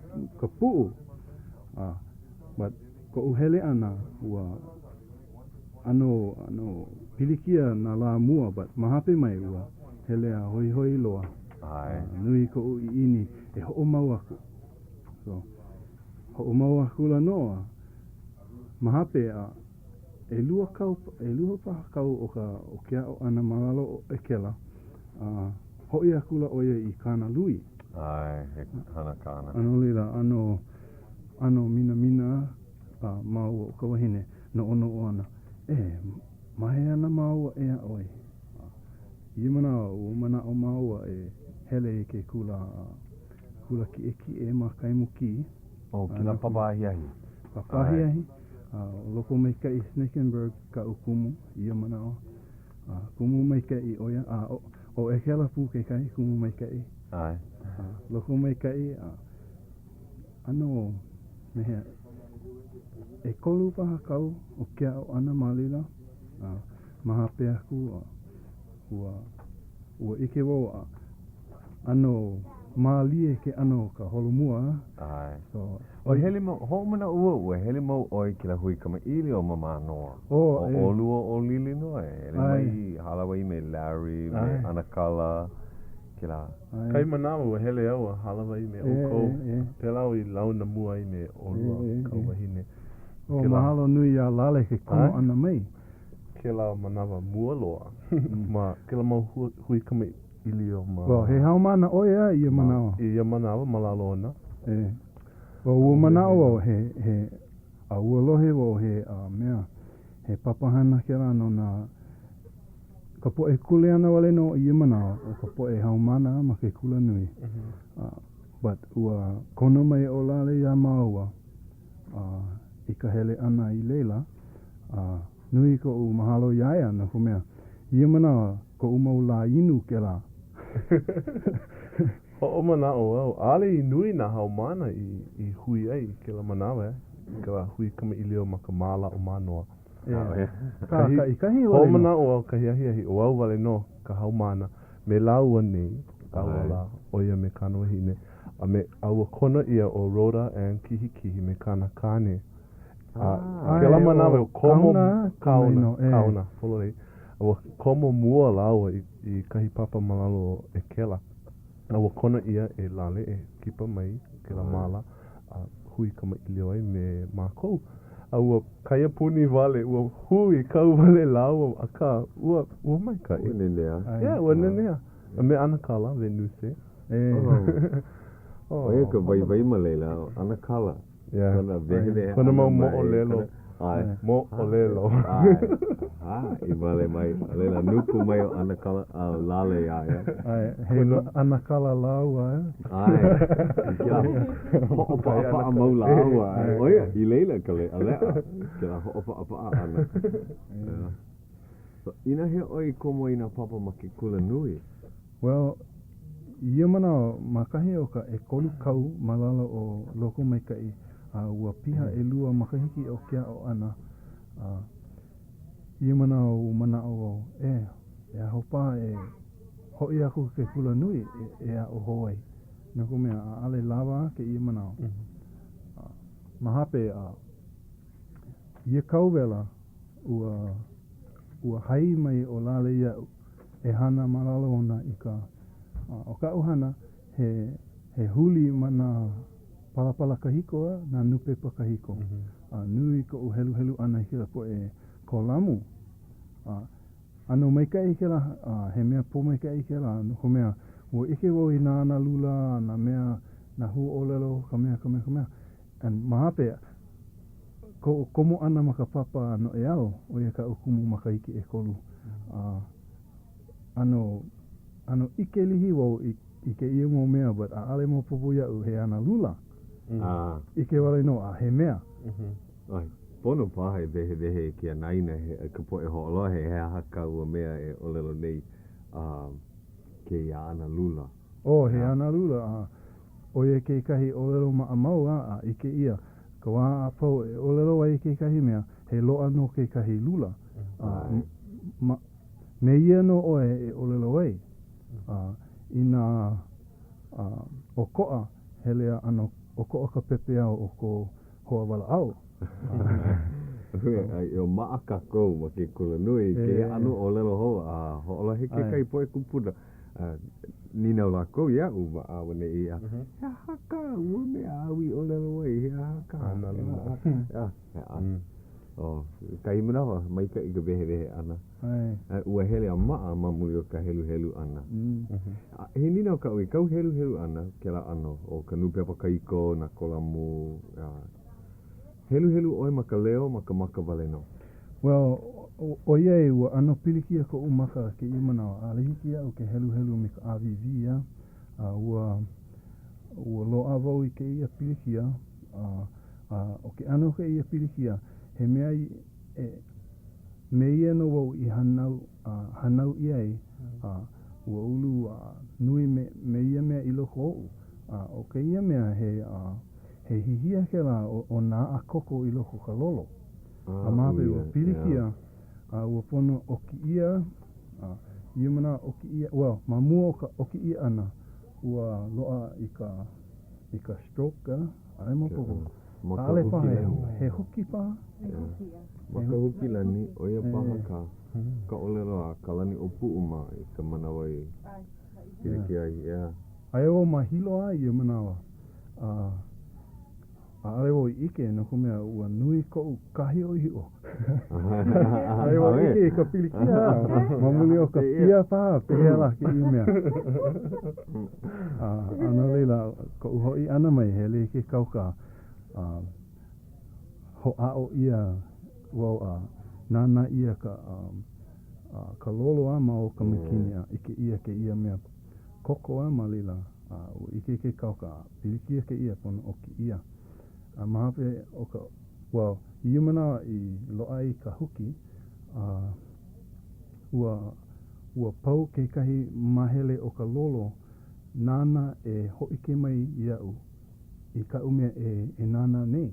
ka puʻu. A, but koʻu hele ʻana, ua ʻano, ʻano pilikia nā lā mua, but ma hape mai ua hele a hoihoi loa. ʻAe. A nui koʻu ʻiʻini e hoʻomau aku. So, hoʻomau akula nō a ma hape a ʻelua kau, ʻelua paha kau o ka, o ke aʻo ʻana ma lalo o ʻEkela, a hoʻi akula ʻo ia i Kāna Lui. ʻAe, he hana kāna. A no laila, ʻano, ʻano minamina a māua ʻo ka wahine, noʻonoʻo ana, e, ma hea ana māua e aʻo ai? A i ia manawa, ua manaʻo māua e hele i ke kula, kula kiʻekiʻe ma Kaimukī. Oh, kēlā papa ahiahi. Papa ahiahi. A ʻo Lokomaikaʻi Snakenberg kaʻu kumu i ia manawa. A kumu maikaʻi ʻo ia, a ʻo ʻEkela pū kekahi kumu maikaʻi. ʻAe. A lokomaikaʻi, a ʻano me he ʻekolu paha kau o ke aʻo ʻana ma laila, a ma hape aku, a ua, ua ʻike wau a ʻano mālie ke ʻano o ka holomua. ʻAe. So, Ua hele mau, hoʻomanaʻo wau, ua hele mau ʻoe i kēlā hui kamaʻilio ma Mānoa. Oh, ʻo ʻolua ʻo Lilinoe. Hele mai, hālāwai me Larry, me ʻAnakala, kēlā. Kahi manawa ua hele au a hālāwai me ʻoukou. Pēlā au i launa mua ai me ʻolua kāu wahine. Oh, mahalo nui iā Lale ke komo ʻana mai. Kēlā manawa mua loa ma kēlā mau hui kamaʻilio ma. Well, he haumāna ʻoe a i ia manawa. I ia manawa ma lalo ona. E. Well, ua manaʻo wau he, he, a ua lohe wau he, a mea, he papahana kēlā no nā. Ka poʻe kuleana wale nō i ia manawa, ʻo ka poʻe haumāna ma ke kula nui. But ua kono mai ʻo Lale iā māua i ka hele ʻana i laila, a nui koʻu mahalo iā ia no ka mea, i ia manawa, koʻu mau lā inu kēlā. Hoʻomanaʻo au, ʻaʻole i nui nā haumāna i i hui ai i kēlā manawa, i kēlā hui kamaʻilio ma ka māla o Mānoa. Kākaʻikahi wale nō. Hoʻomanaʻo au kahi ahiahi, ʻo au wale nō ka haumāna me lāua nei, lāua lā, ʻo ia me kāna wahine, a me, a ua kono ʻia ʻo Rhoda Ann Kihikihi me kāna kāne. A kēlā manawa, ua komo, Kaona, Kaona, pololei. Ua komo mua lāua i, i kahi papa ma lalo o ʻEkela. A ua kono ʻia e Lale e kipa mai kēlā māla a hui kamaʻilio ai me mākou. A ua kaiapuni wale, ua hui kauwale lāua, akā, ua, ua maikaʻi. Ua nenea. Yeah, ua nenea. A me ʻAnakala Venuse. Oh. ʻO ia ka waiwai ma laila, ʻo ʻAnakala. Yeah. Kona wehewehe Kona mau ʻana mai, moʻolelo. kona, ʻae. Moʻolelo. ʻAe. Ha, i wale mai. A laila, nuku mai ʻo ʻAnakala, a ʻo Lale iā ia. ʻAe, he ʻanakala lāua, eh? ʻAe. I kēlā hoʻopaʻapaʻa mau lāua. ʻAe. ʻO ia, i laila ka leʻaleʻa, kēlā hoʻopaʻapaʻa ʻana. Yeah. So, inā hea ʻoe i komo i nā papa ma ke kula nui? Well, i ia manawa, ma kahi o ka ʻekolu kau ma lalo o Lokomaikaʻi, a ua piha ʻelua makahiki o ke aʻo ʻana, a i ia manawa ua manaʻo wau, e, e aho paha e hoʻi aku i ke kula nui e, e aʻo hou ai, no ka mea, ʻaʻole lawa kēia manawa. A ma hape, a ia kauwela, ua, ua hai mai ʻo Lale iaʻu e hana ma lalo ona i ka, ʻo kaʻu hana, he, he huli ma nā palapala kahiko a nā nūpepa kahiko. A nui koʻu heluhelu ʻana i kēlā poʻe kolamu. A ʻano maikaʻi kēlā, a he mea pōmaikaʻi kēlā, no ka mea, ua ʻike wau i nā analula, nā mea, nā huaʻōlelo, ka mea, ka mea, ka mea. And ma hape, koʻu komo ʻana ma ka papa noʻeau, ʻo ia kaʻu kumu makahiki ʻekolu. A ʻano, ʻano ʻike lihi wau i, i kēia mau mea, but ʻaʻole maopopo iaʻu he analula. ʻIke wale nō, a he mea. ʻAe, pono paha e wehewehe i ke anaina he, ka poʻe hoʻolohe, he aha ka ua mea e ʻōlelo nei, a, kēia analula. Oh, he analula, a ʻo ia kekahi ʻōlelo maʻamau a a ʻike ʻia ka wā a pau e ʻōlelo ai kekahi mea, he loaʻa nō kekahi lula. A ma, me ia nō ʻoe e ʻōlelo ai. A inā a ʻokoʻa, hele a ʻano ʻokoʻa ka pepeiao o ko hoa walaʻau. Ua maʻa kākou ma ke kulanui i kēia ʻano ʻōlelo hou a hoʻolohe kekahi poʻe kūpuna. Nīnau lākou iaʻu ma ʻauaneʻi a he aha kā ua mea āu i ʻōlelo ai, he aha kā? Oh, kahi manawa, maikaʻi ka wehewehe ʻana. Ua hele a maʻa ma muli o ka heluhelu ʻana. He nīnau kaʻu i kau heluhelu ʻana, kēlā ʻano o ka nūpepa kahiko, nā kolamu, Heluhelu ʻoe ma ka leo, ma ka maka wale nō? Well, ʻoiai ua ʻano pilikia koʻu maka kēia manawa, ʻaʻole hiki iaʻu ke heluhelu me ka ʻāwīwī, a, a ua, ua loaʻa wau i kēia pilikia, a, a ʻo ke ʻano o kēia pilikia, he mea i, e, me ia nō wau i hānau, a, hānau ʻia ai, a, ua ulu a nui me, me ia mea i loko oʻu. A ʻo kēia mea he, a, He hihia kēlā o nā aʻa koko i loko o ka lolo. A ma hope ua pilikia, a ua pono ʻoki ʻia, a i ia manawa ʻoki ʻia, well, ma mua o ka ʻoki ʻia ʻana, ua loaʻa i ka, i ka stroke, a, ʻaʻole maopopo. ʻAʻole paha he, he huki paha? Ma ka huki lani, ʻo ia paha ka, ka ʻōlelo a Kalaniʻōpuʻu mā i ka manawa i pilikia ai, yeah. Aia wau ma Hilo a i ia manawa, A ʻaʻole wau i ʻike, no ka mea, ua nui koʻu kāhiʻohiʻo. ʻAʻole wau i ʻike i ka pilikia ma muli o ka pia paha, pehea lā kēia mea. A, a no laila, koʻu hoʻi ʻana mai, hele i ke kauka, a hoʻāʻo ʻia wau a nānā ʻia ka, a. ka lolo a ma o ka mīkini a ʻike ʻia kēia mea koko a ma laila a ua ʻike ke kauka a pilikia kēia pono ʻoki ʻia. A ma hope o ka, well, i ia manawa i loaʻa ai ka huki, a ua, ua pau kekahi māhele o ka lolo nāna e hōʻike mai iaʻu i kaʻu mea e, e nānā nei.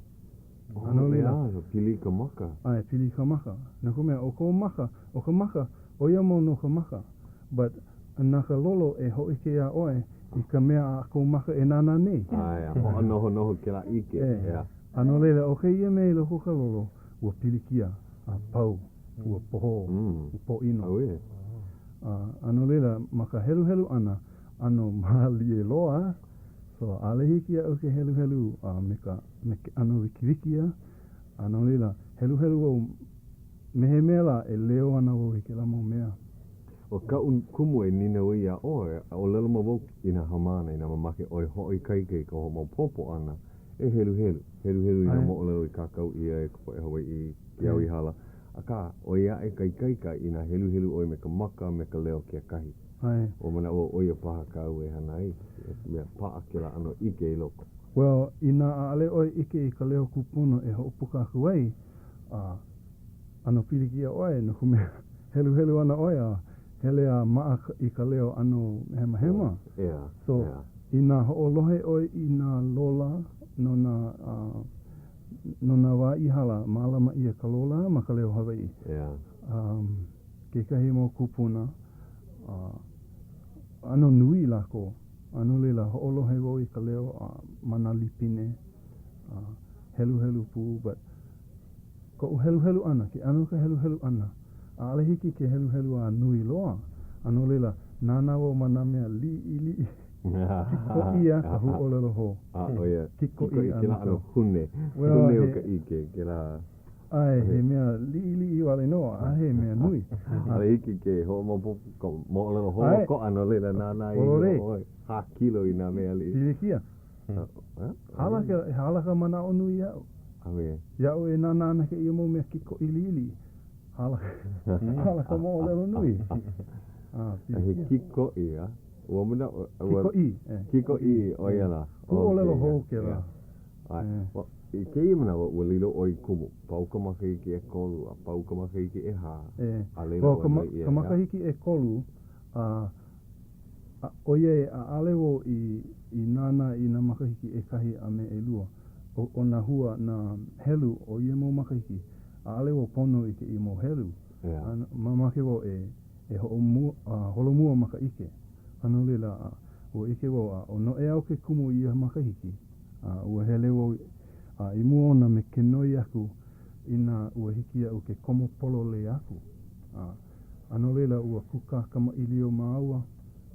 A no laila. Oh, ʻeā, pili ka maka. ʻAe, pili ka maka. No ka mea, ʻo kou maka, ʻo ka maka, ʻo ia mau nō ka maka. But, na ka lolo e hōʻike iā ʻoe i ka mea a kou maka e nānā nei. ʻAe, a hoʻonohonoho kēlā ʻike, ʻeā. A no laila, ʻo kēia mea i loko o ka lolo, ua pilikia, a pau, ua pohō, ua pōʻino. Auē. A no laila, ma ka heluhelu ʻana, ʻano mālie loa, so ʻaʻole hiki iaʻu ke heluhelu a me ka me ke ʻano wikiwiki ia, a no laila, heluhelu wau me he mea lā e leo ana wau i kēlā mau mea. ʻO kaʻu kumu e nīnau ai iā ʻoe, ʻōlelo mau wau i nā haumāna inā mamake ʻoe hoʻoikaika i ka hoʻomaopopo ʻana, e heluhelu, heluhelu i nā moʻolelo i kākau ʻia e ka poʻe Hawaiʻi i ke au i hala. Akā, ʻoi aʻe ka ikaika inā heluhelu ʻoe me ka maka a me ka leo kekahi. Ua manaʻo wau ʻo ia paha kāu e hana ai, he mea paʻa kēlā ʻano ʻike i loko. Well, inā ʻaʻole ʻoe ʻike i ka leo kūpono e hoʻopuka aku ai, a ʻano pilikia ʻoe no ka mea, heluhelu ana ʻoe a hele a maʻa i ka leo ʻano hemahema. So, inā hoʻolohe ʻoe i nā lola no nā, no nā wā i hala, mālama ʻia ka lola ma ka leo Hawaiʻi. Kekahi mau kūpuna, ʻano nui lākou. A no laila, hoʻolohe wau i ka leo ma nā lipine, a heluhelu pū, but koʻu heluhelu ʻana, ke ʻano o ka heluhelu ʻana, ʻaʻole hiki ke heluhelu a nui loa, a no laila, nānā wau ma nā mea liʻiliʻi, kikoʻī a ka huaʻōlelo hou. A, ʻo ia, kikoʻī kēlā ʻano hune, hune o ka ʻike, kēlā. ʻAe, he mea liʻiliʻi wale nō, a he mea nui. ʻAʻole hiki ke hoʻomaopopo ka moʻolelo holoʻokoʻa no laila nānā iho ʻoe, hākilo i nā mea liʻiliʻi. Pilikia. Hala ka, hala ka manaʻo nui iaʻu. Auē. Iaʻu e nānā ana kēia mau mea kikoʻī liʻiliʻi. Hala, hala ka moʻolelo nui. A, pilikia. He kikoʻī, a? Ua manaʻo, ua. Kikoʻī, e. Kikoʻī, ʻo ia lā. Huaʻōlelo hou kēlā. ʻAe. I kēia manawa, ua lilo ʻoe i kumu. Pau ka makahiki ʻekolu, a pau ka makahiki ʻehā, a laila ʻoe noi ʻia, ka makahiki ʻekolu, a ʻoiai ʻaʻole wau i i nānā i nā makahiki ʻekahi a me ʻelua, ʻo ʻo nā hua, nā helu o ia mau makahiki, ʻaʻole wau pono i kēia mau helu. A mamake wau e e hoʻomua, holomua ma ka ʻike. A no laila, ua ʻike wau, a ʻo Noʻeau ke kumu i ia makahiki. A ua hele wau a i mua ona me ke noi aku inā ua hiki iaʻu ke komo pololei aku. A, a no laila ua kūkā kamaʻilio māua,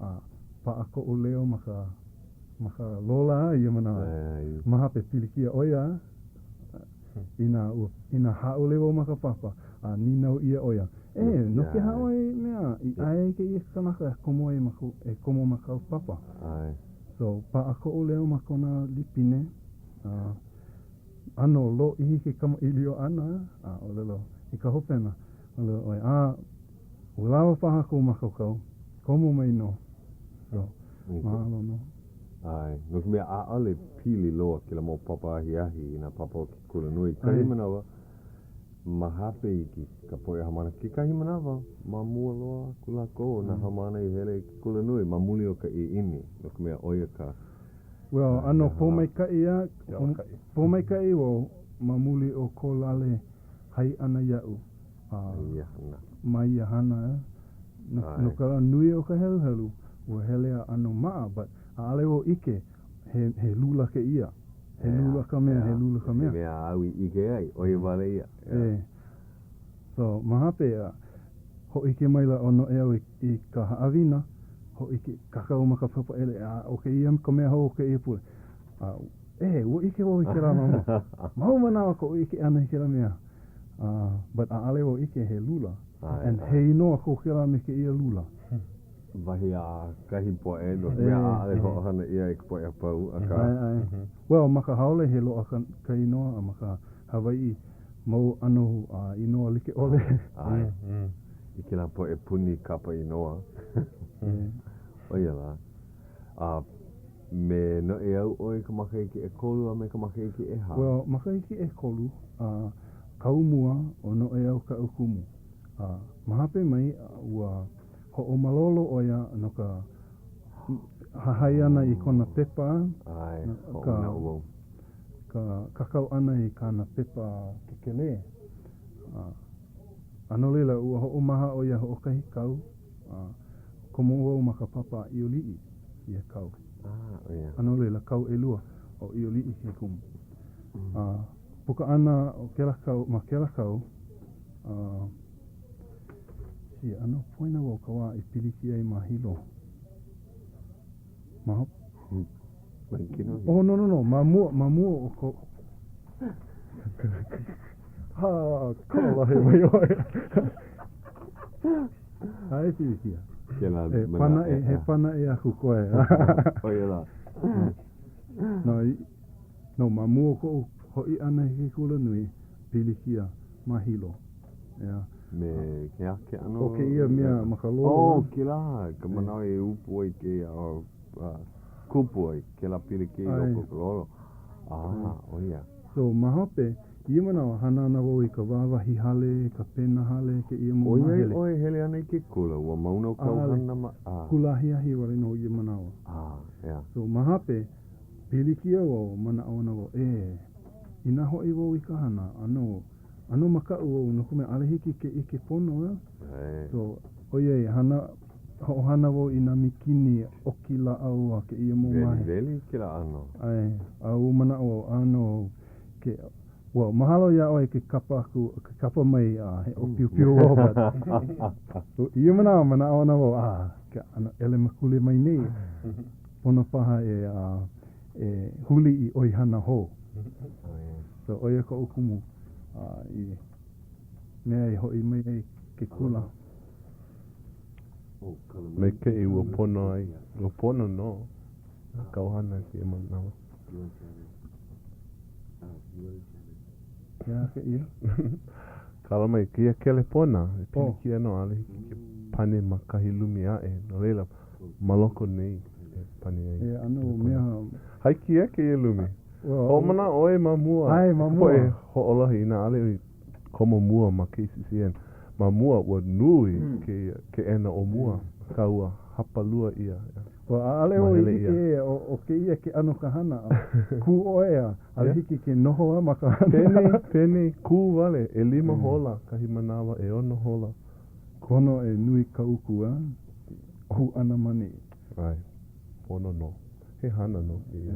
a paʻa koʻu leo ma ka, ma ka lola i ia manawa. Ma hope pilikia ʻo ia, inā ua, inā hāʻule wau ma ka papa, a nīnau ʻia ʻo ia, E, no ke aha ʻoe mea i ʻae ai kēia kanaka e komo ai ma kou, e komo ma kāu papa? So, paʻa koʻu leo ma kona lipine, a ʻano lōʻihi ke kamaʻilio ʻana, a ʻōlelo i ka hopena, ʻōlelo ʻo ia, a ua lawa paha kou mākaukau, komo mai nō. So, mahalo nō. ʻAe, no ka mea, ʻaʻole pili loa kēlā mau papa ahiahi i nā papa o ke kulanui. Kahi manawa, Ma hope iki ka poʻe haumāna. Kekahi manawa, ma mua loa aku lākou o nā haumāna i hele i ke kulanui ma muli o ka ʻiʻini, no ka mea, ʻo ia ka. Well, ʻano pōmaikaʻi a, pōmaikaʻi wau ma muli o ko Lale hai ʻana iaʻu a ia hana. Ma ia hana, no, no ka nui o ka heluhelu, ua hele a ʻano maʻa, but ʻaʻole wau ʻike he, he lula kēia. He lula ka mea, he lula ka mea. He mea āu i ʻike ai, ʻo ia wale ia. E. So, ma hope, hōʻike maila ʻo Noʻeau i, i ka haʻawina, hōʻike, kākau ma ka pepa ʻele, a ʻo kēia ka mea hou o kēia pule. A, e, ua ʻike wau i kēlā ma mua. Mau manawa koʻu ʻike ʻana i kēlā mea. Uh, but ʻaʻole wau ʻike he lula. And he inoa ko kēlā me kēia lula. Wahi a kahi poʻe, no ka mea ʻaʻole hoʻohana ʻia e ka poʻe a pau, akā. ʻAe, ʻae. Well, ma ka haole he loaʻa ka, ka inoa, a ma ka Hawaiʻi, mau ʻano inoa like ʻole. ʻAe. I kēlā poʻe puni kapa inoa. ʻO ia lā. A me Noʻeau ʻoe ka makahiki ʻekolu a me ka makahiki ʻehā? Well, makahiki ʻekolu, a kau mua ʻo Noʻeau kaʻu kumu. A ma hope mai, ua hoʻomalolo ʻo ia no ka hahai ʻana i kona pepa. ʻAe, hoʻomanaʻo wau. Ka kākau ʻana i kāna pepa kēkelē. A no laila, ua hoʻomaha ʻo ia hoʻokahi kau, a komo wau ma ka papa a ʻIoliʻi ia kau. A no laila, kau ʻelua ʻo ʻIoliʻi ke kumu. A puka ʻana o kēlā kau, ma kēlā kau, a see, ʻano poina wau ka wā i pilikia ai ma Hilo. Ma hope. Mai kinohi. Oh, no, no, no, ma mua, ma mua o ko... Ha, kolohe mai ʻoe. Ai pilikia. Kēlā E pana e, he pana e aku koe. ʻO ia lā. No, no, ma mua o koʻu hoʻi ʻana i ke kula nui, pilikia ma Hilo. Yeah. Me ke aha ke ʻano? ʻO kēia mea ma ka lolo. Oh, kēlā, ka manawa e ʻupu ai kēia, oh, uh, kupu ai kēlā pilikia i loko o ka lolo. Ah, ʻo ia. So, ma hope, ia manawa, hana ana wau i ka wāwahi hale, ka pena hale, kēia mau mahele. ʻOiai ʻoe hele ana i ke kula, ua mau nō kāu hana ma, ah. Kula ahiahi wale nō ia manawa. Ah, yeah. So, ma hope, pilikia wau, manaʻo ana wau, ē, inā hoʻi wau i ka hana, ʻano, ʻano makaʻu wau no ka mea, ʻaʻole hiki ke ʻike pono, eh? So, ʻoiai, hana, hoʻohana wau i nā mikini ʻoki lāʻau a kēia mau mahele. Weliweli kēlā ʻano. ʻAe, a ua manaʻo wau, ʻānō, ke, well, mahalo iā ʻoe ke kapa aku, ke kapa mai a he ʻōpiopio wau, but i ia manawa, manaʻo ana wau, ah, ke ʻano ʻelemakule mai nei, pono paha e, uh, e huli i ʻoihana hou. So, ʻo ia koʻu kumu uh, i mea i hoʻi mai ai ke kula. Maikaʻi ua pono ai. Ua pono nō kāu hana i kēia manawa. He aha kēia? Kala mai kēia kelepona, e pilikia nō, ʻaʻole hiki ke pane ma kahi lumi aʻe, no laila, ma loko nei e pane ai. E ʻano mea. Hāiki ʻē kēia lumi. Hoʻomanaʻo ʻoe ma mua. ʻAe, ma mua. Poʻe hoʻolohe inā ʻaʻole i komo mua ma KCCN. Ma mua, ua nui kēia keʻena o mua, akā ua hapalua ʻia. Ua ʻaʻole wau i ʻike ē ʻo kēia ke ʻano ka hana. Kū ʻoe a ʻaʻole hiki ke noho a ma ka hana. Penei, penei, kū wale, ʻelima hola kahi manawa, ʻeono hola. Pono e nui ka uku a kū ʻana ma nei. ʻAe, pono nō. He hana nō kēia.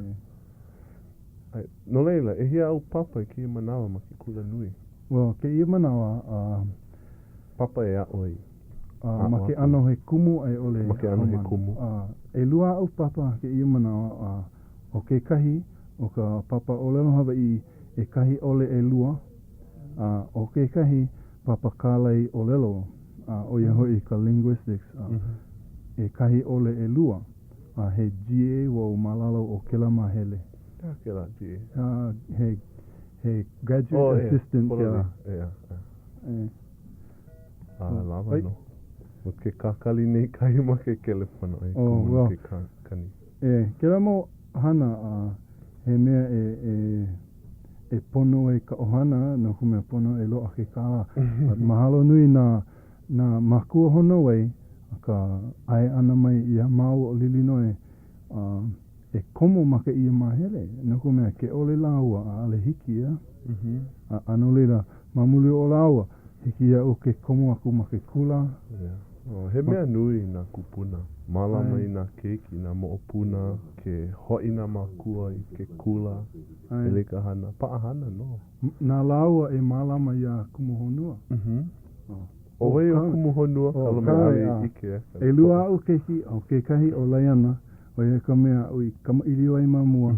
ʻAe, no laila, ʻehia āu papa i kēia manawa ma ke kula nui? Well, kēia manawa, a. Papa e aʻo ai. A, ma ke ʻano he kumu a i ʻole. Ma ke ʻano he kumu. A, ʻelua aʻu papa kēia manawa, a, ʻo kekahi, ʻo ka papa ʻōlelo Hawaiʻi ʻekahi ʻole ʻelua, a ʻo kekahi papa kālai ʻōlelo, a ʻo ia hoʻi ka linguistics, a, ʻekahi ʻole ʻelua. A he GA wau ma lalo o kēlā māhele. He aha kēlā GA? A, he, he graduate oh, assistant yeah. kēlā. Yeah, yeah. A, lawa nō. ʻO ke kakali nei kahi ma ke kelepona. E oh, well, ke kani. E, kēlā mau hana a he mea e, e, e pono ai ka ʻohana, no ka mea pono e loaʻa ke kālā. But mahalo nui nā, nā mākua honouai ka ʻae ʻana mai iā māua ʻo Lilinoe a e komo ma kēia māhele, no ka mea, ke ʻole lāua, ʻaʻole hiki, ʻeā? A, a no laila, ma muli o lāua, hiki iaʻu ke komo aku ma ke kula. Yeah. Oh, he mea nui nā kūpuna. Mālama i nā keiki, nā moʻopuna, ke hoʻi nā mākua i ke kula, hele i ka hana. Paʻahana nō. Na lāua e mālama iā Kumuhonua. Oh. ʻO wai ʻo Kumuhonua? Kala mai ʻaʻole i ʻike. ʻElua aʻu keiki, ʻo kekahi ʻo Laiana, ʻo ia ka mea aʻu i kamaʻilio ai ma mua,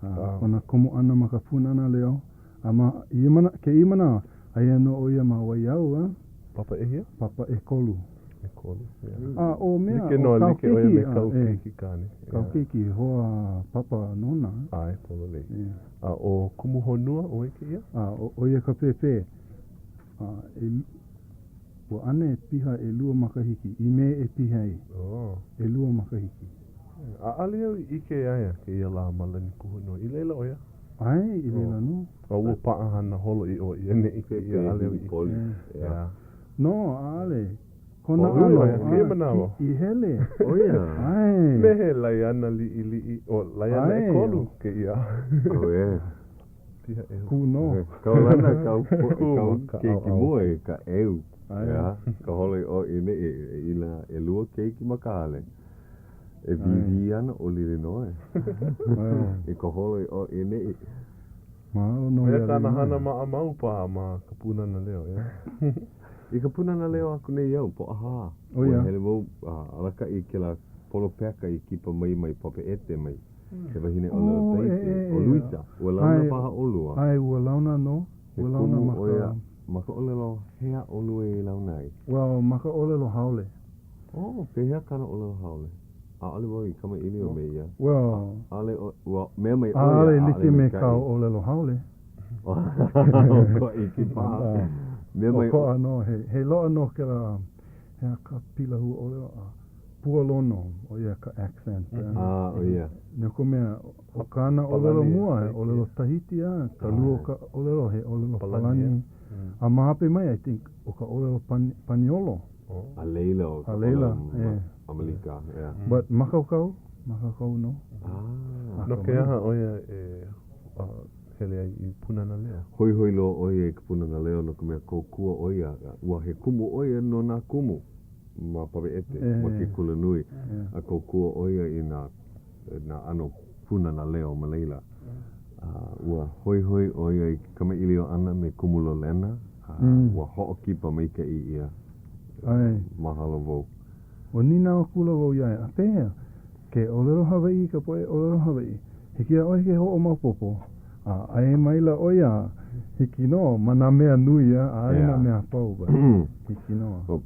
a kona komo ʻana ma ka Pūnana Leo, a ma ia mana, kēia manawa, aia nō ʻo ia ma Waiau, a. Papa ʻehia? Papa ʻekolu. ʻEkolu, yeah. A ʻo mea, Like nō, like ʻo ia me kaʻu keiki kāne. Kāu keiki, hoa papa nona. ʻAe, pololei. A ʻo Kumuhonua, ʻo wai kēia? A ʻo ia ka pēpē. A e. Ua ʻane piha ʻelua makahiki i Mei e piha ai ʻelua makahiki. ʻAʻole au i ʻike iā ia kēia lā ma Lanikuhonua. I laila ʻo ia? ʻAe, i laila nō. A ua paʻahana holo ʻiʻo ʻia nei kēia, ʻaʻole au i ʻike. No, ʻaʻole. Kona ʻano, kēia manawa. I hele. ʻO ia. ʻAe. Me he laiana liʻiliʻi, ʻo laiana ʻekolu kēia. ʻAuē. Piha ʻeu. Kū nō. Kaulana kāu kāu keiki mua i ka ʻeu. ʻEā, ka holo i ʻō i neʻi inā ʻelua keiki ma ka hale. E wīwī ana ʻo Lilinoe i ka holo i ʻō i neʻi. Mahalo nō ʻO ia iā kāna hana Lilinoe. maʻamau paha ma ka Pūnana Leo, ʻeā? I ka Pūnana Leo aku nei au, Pōʻahā. ʻO ia. Ua hele wau a alakaʻi i kēlā polopeka i kipa mai mai Papeʻete mai. He wahine ʻōlelo Tahiti, ʻo Luisa. Ua launa paha ʻolua. ʻAe, ua launa nō. He Ua launa kumu ma ʻo ia ka. ma ka ʻōlelo hea ʻolua i launa ai? Well, ma ka ʻōlelo haole. Oh, pehea kāna ʻōlelo haole? ʻAʻole wau i kamaʻilio me ia. Well. ʻAʻole, ua mea mai ʻo ia, ʻAʻole ʻaʻole like me maikaʻi. kāu ʻōlelo haole. ʻOkoʻa iki paha. Mea mai. ʻOkoʻa nō, he, he loaʻa nō kēlā, he aha ka pila huaʻōlelo, a pualono, ʻo ia ka accent. Ah, ʻo ia. No ka mea, ʻo kāna ʻōlelo mua, he ʻōlelo Tahiti a, ka lua o ka ʻōlelo, he ʻōlelo Palani. A ma hope mai, I think, ʻo ka ʻōlelo Paniolo. A laila ʻo ka ʻōlelo ʻAmelika, ʻeā. But mākaukau, mākaukau nō. Ah. No ke aha ʻo ia e hele ai i Pūnana Leo? Hoihoi loa ʻo ia i ka Pūnana Leo no ka mea kōkua ʻo ia, ua he kumu ʻo ia no nā kumu ma Papeʻete, ma ke kulanui, a kōkua ʻo ia i nā nā ʻano Pūnana Leo ma laila. A ua hoihoi ʻo ia i ke kamaʻilio ʻana me Kumu Lolena, a ua hoʻokipa maikaʻi ʻia. ʻAe. Mahalo wau. Ua nīnau akula wau iā ia, a pehea ke ʻōlelo Hawaiʻi ka poʻe ʻōlelo Hawaiʻi? Hiki iā ʻoe ke hoʻomaopopo? A ʻae maila ʻo ia, hiki nō, ma nā mea nui a, ʻaʻole nā mea a pau, but hiki nō.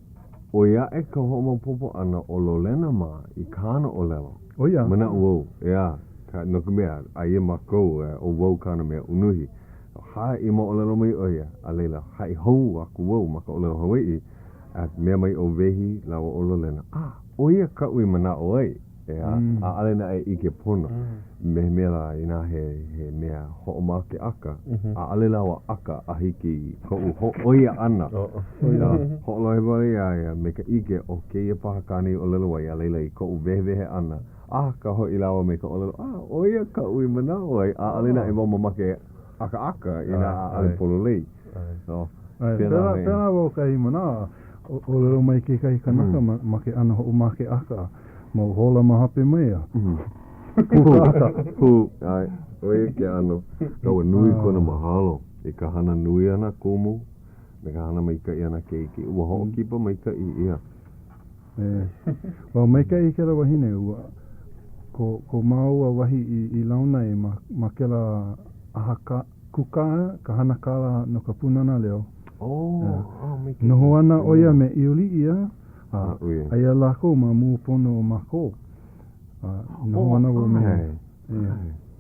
ʻOi aʻe ka hoʻomaopopo ʻana o Lolena mā i kāna ʻōlelo. ʻO ia. Manaʻo wau, ʻeā, ka, no ka mea, aia mākou, ʻo wau kāna mea unuhi. Haʻi moʻolelo mai ʻo ia, a laila, haʻi hou aku wau ma ka ʻōlelo Hawaiʻi, a mea mai ʻo Wehi lāua ʻo Lolena, ah, ʻo ia kaʻu i manaʻo ai, ʻeā, ʻaʻole naʻe ʻike pono. Me he mea lā, inā he, he mea hoʻomākeʻaka, ʻaʻole lāua ʻaka a hiki i koʻu hōʻoia ʻana. Hoʻolohe wale iā ia me ka ʻike ʻo kēia paha kāna i ʻōlelo ai, a laila i koʻu wehewehe ʻana, a ka hoʻi lāua me ka ʻōlelo, ah, ʻo ia kaʻu i manaʻo ai, ʻaʻole naʻe wau mamake e ʻakaʻaka inā ʻaʻole pololei. So, pēlā, pēlā wau kahi manawa, ʻōlelo mai kekahi kanaka ma, ma ke ʻano hoʻomākeʻaka, mau hola ma hope mai a pū ka ʻaka. Pū, ʻae, ʻo ia ke ʻano. A ua nui kona mahalo i ka hana nui a nā kumu, me ka hana maikaʻi a nā keiki. Ua hoʻokipa maikaʻi ʻia. E. Well, maikaʻi kēlā wahine, ua, ko, ko māua wahi i, i launa ai ma, ma kēlā ʻaha ka, kūkā, ka hana kālā no ka Pūnana Leo. Oh, oh, maikaʻi. Noho ana ʻo ia me ʻIuliʻi a, a, aia lākou ma mua pono o mākou. A, noho ana wau me, e.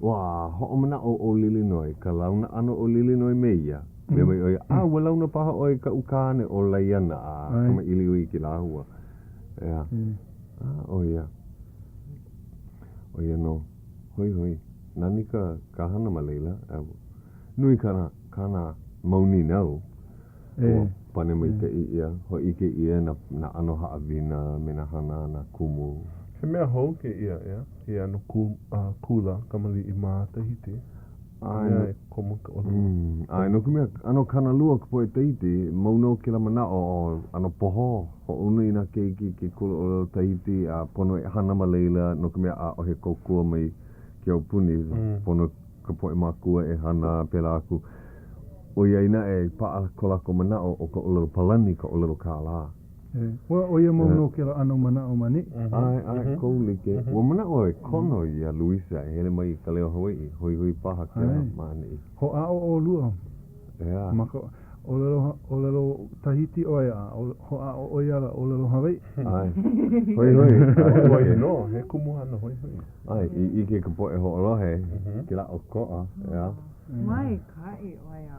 Ua hoʻomanaʻo ʻo Lilinoe i ka launa ʻana o Lilinoe me ia. Mea mai ʻo ia, a ua launa paha ʻoe i kaʻu kāne ʻo Laiana a kamaʻilio iki lāua. ʻEā. A, ʻo ia. ʻO ia nō. Hoihoi. Nani ka, ka hana ma laila. Nui kāna, kāna mau nīnau. Ua pane maikaʻi ʻia, hōʻike ʻia nā, nā ʻano haʻawina me nā hana a nā kumu. He mea hou kēia, ʻeā, kēia ʻano kū, kula kamaliʻi ma Tahiti. ʻAe, mea e komo ka ʻōlelo. ʻAe, no ka mea, ʻano kānalua ka poʻe Tahiti, mau nō kēlā manaʻo o ʻano pohō, hoʻouna i nā keiki i ke kula ʻōlelo Tahiti a pono e hana ma laila no ka mea ʻaʻohe kōkua mai ke aupuni, pono ka poʻe mākua e hana a pēlā aku. ʻOiai naʻe, paʻa ko lākou manaʻo ʻo ka ʻōlelo Palani ka ʻōlelo kālā. Ua ʻo ia mau nō kēlā ʻano manaʻo ma neʻi. ʻAe, ʻae, kou like. Ua manaʻo au e kono iā Luisa e hele mai i ka Leo Hawaiʻi, hoihoi paha kēlā ma ʻaneʻi. Hoʻāʻo ʻolua. ʻEā. Ma ka. ʻōlelo, ʻōlelo Tahiti ʻoe a hoʻāʻo ʻo ia ala ʻōlelo Hawaiʻi. ʻAe. Hoihoi. Hoihoi nō, he kumuhana hoihoi. ʻAe, i ʻike ka poʻe hoʻolohe, kēlā ʻokoʻa, ʻeā. Maikaʻi ʻo ia,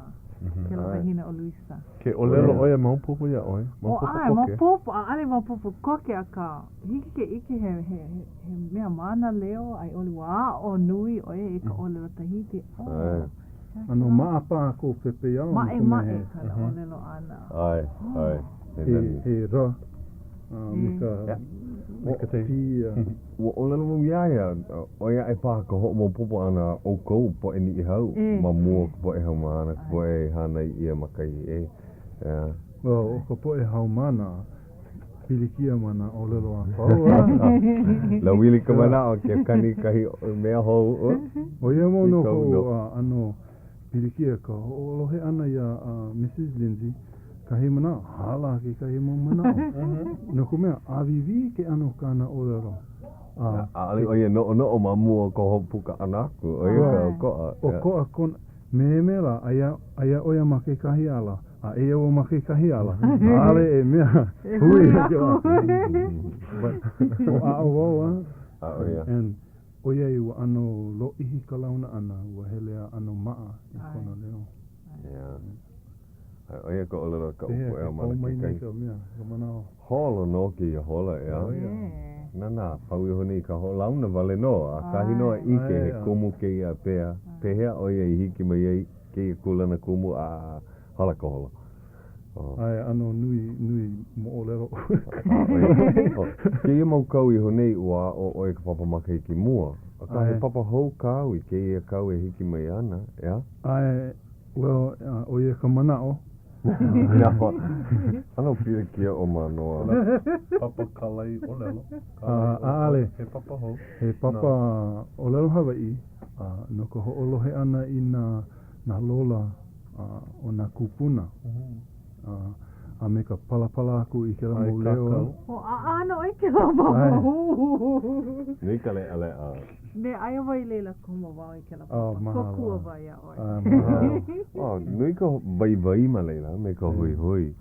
kēlā wahine ʻo Luisa. Ke ʻōlelo ʻo ia maopopo iā ʻoe, maopopo koke. ʻAe, maopopo, ʻaʻole maopopo koke, akā, hiki ke ʻike he, he, he mea mānaleo a i ʻole ua aʻo nui ʻo ia i ka ʻōlelo Tahiti. ʻAe. ʻAno maʻa paha kou pepeiao no ka mea he. Maʻemaʻe kāna ʻōlelo ʻana. ʻAe, ʻae, he nani. He ra, a me ka, me ka P a. Ua ʻōlelo wau iā ia, ʻoi aʻe paha ka hoʻomaopopo ʻana a ʻoukou poʻe Niʻihau ma mua o ka poʻe haumāna, ka poʻe i hānai ʻia ma kahi ʻē. ʻEā. Well, ʻo ka poʻe haumāna, pilikia ma nā ʻōlelo a pau, a. Lawili ka manaʻo ke kani kahi mea hou. ʻO ia mau nō koʻu ʻano pilikia ka hoʻolohe ʻana iā Mrs. Lindsay kahi manaʻo, hala kekahi mau manaʻo. No ka mea, ʻāwīwī ke ʻano o kāna ʻōlelo. A ʻaʻole ʻo ia noʻonoʻo ma mua o ka hoʻopuka ʻana aku, ʻo ia ka ʻokoʻa. ʻOkoʻa kona, me he mea lā, aia, aia ʻo ia ma kekahi ala, a eia wau ma kekahi ala. ʻAʻole e mea hui kēlā. But, hoʻāʻo wau, a. ʻAʻo ia. And, ʻoiai ua ʻano lōʻihi ka launa ʻana, ua hele a ʻano maʻa i kona leo. Yeah. A ʻo ia ka ʻōlelo a kaʻu poʻe haumāna kau mai nei kekahi. ka mea, ka manaʻo. Holo nō kēia hola, ʻeā. Na nā, pau iho nei ka hoʻolauna wale nō, ʻakahi nō a ʻike he kumu kēia pea, pehea ʻo ia i hiki mai ai kēia kūlana kumu a hala ka hola. Oh. ʻAe, ʻano nui, nui moʻolelo. Kēia mau kau iho nei, ua aʻo ʻoe i ka papa makahiki mua, akā he papa hou kāu i kēia kau e hiki mai ana, ʻeā? ʻAe, well, ʻo ia ka manaʻo. ʻAno pilikia ʻo Mānoa. Papa kālai ʻōlelo. ʻAʻole. He papa hou. He papa ʻōlelo Hawaiʻi no ka hoʻolohe ʻana i nā nā lola o nā kūpuna a me ka palapala aku i kēlā mau leo. Hoʻāʻo i kēlā papa. Nui ka leʻaleʻa. Me aia wau i laila komo wau i kēlā papa. Kōkua wau iā ʻoe. Mahalo. Nui ka waiwai ma laila me ka hoihoi.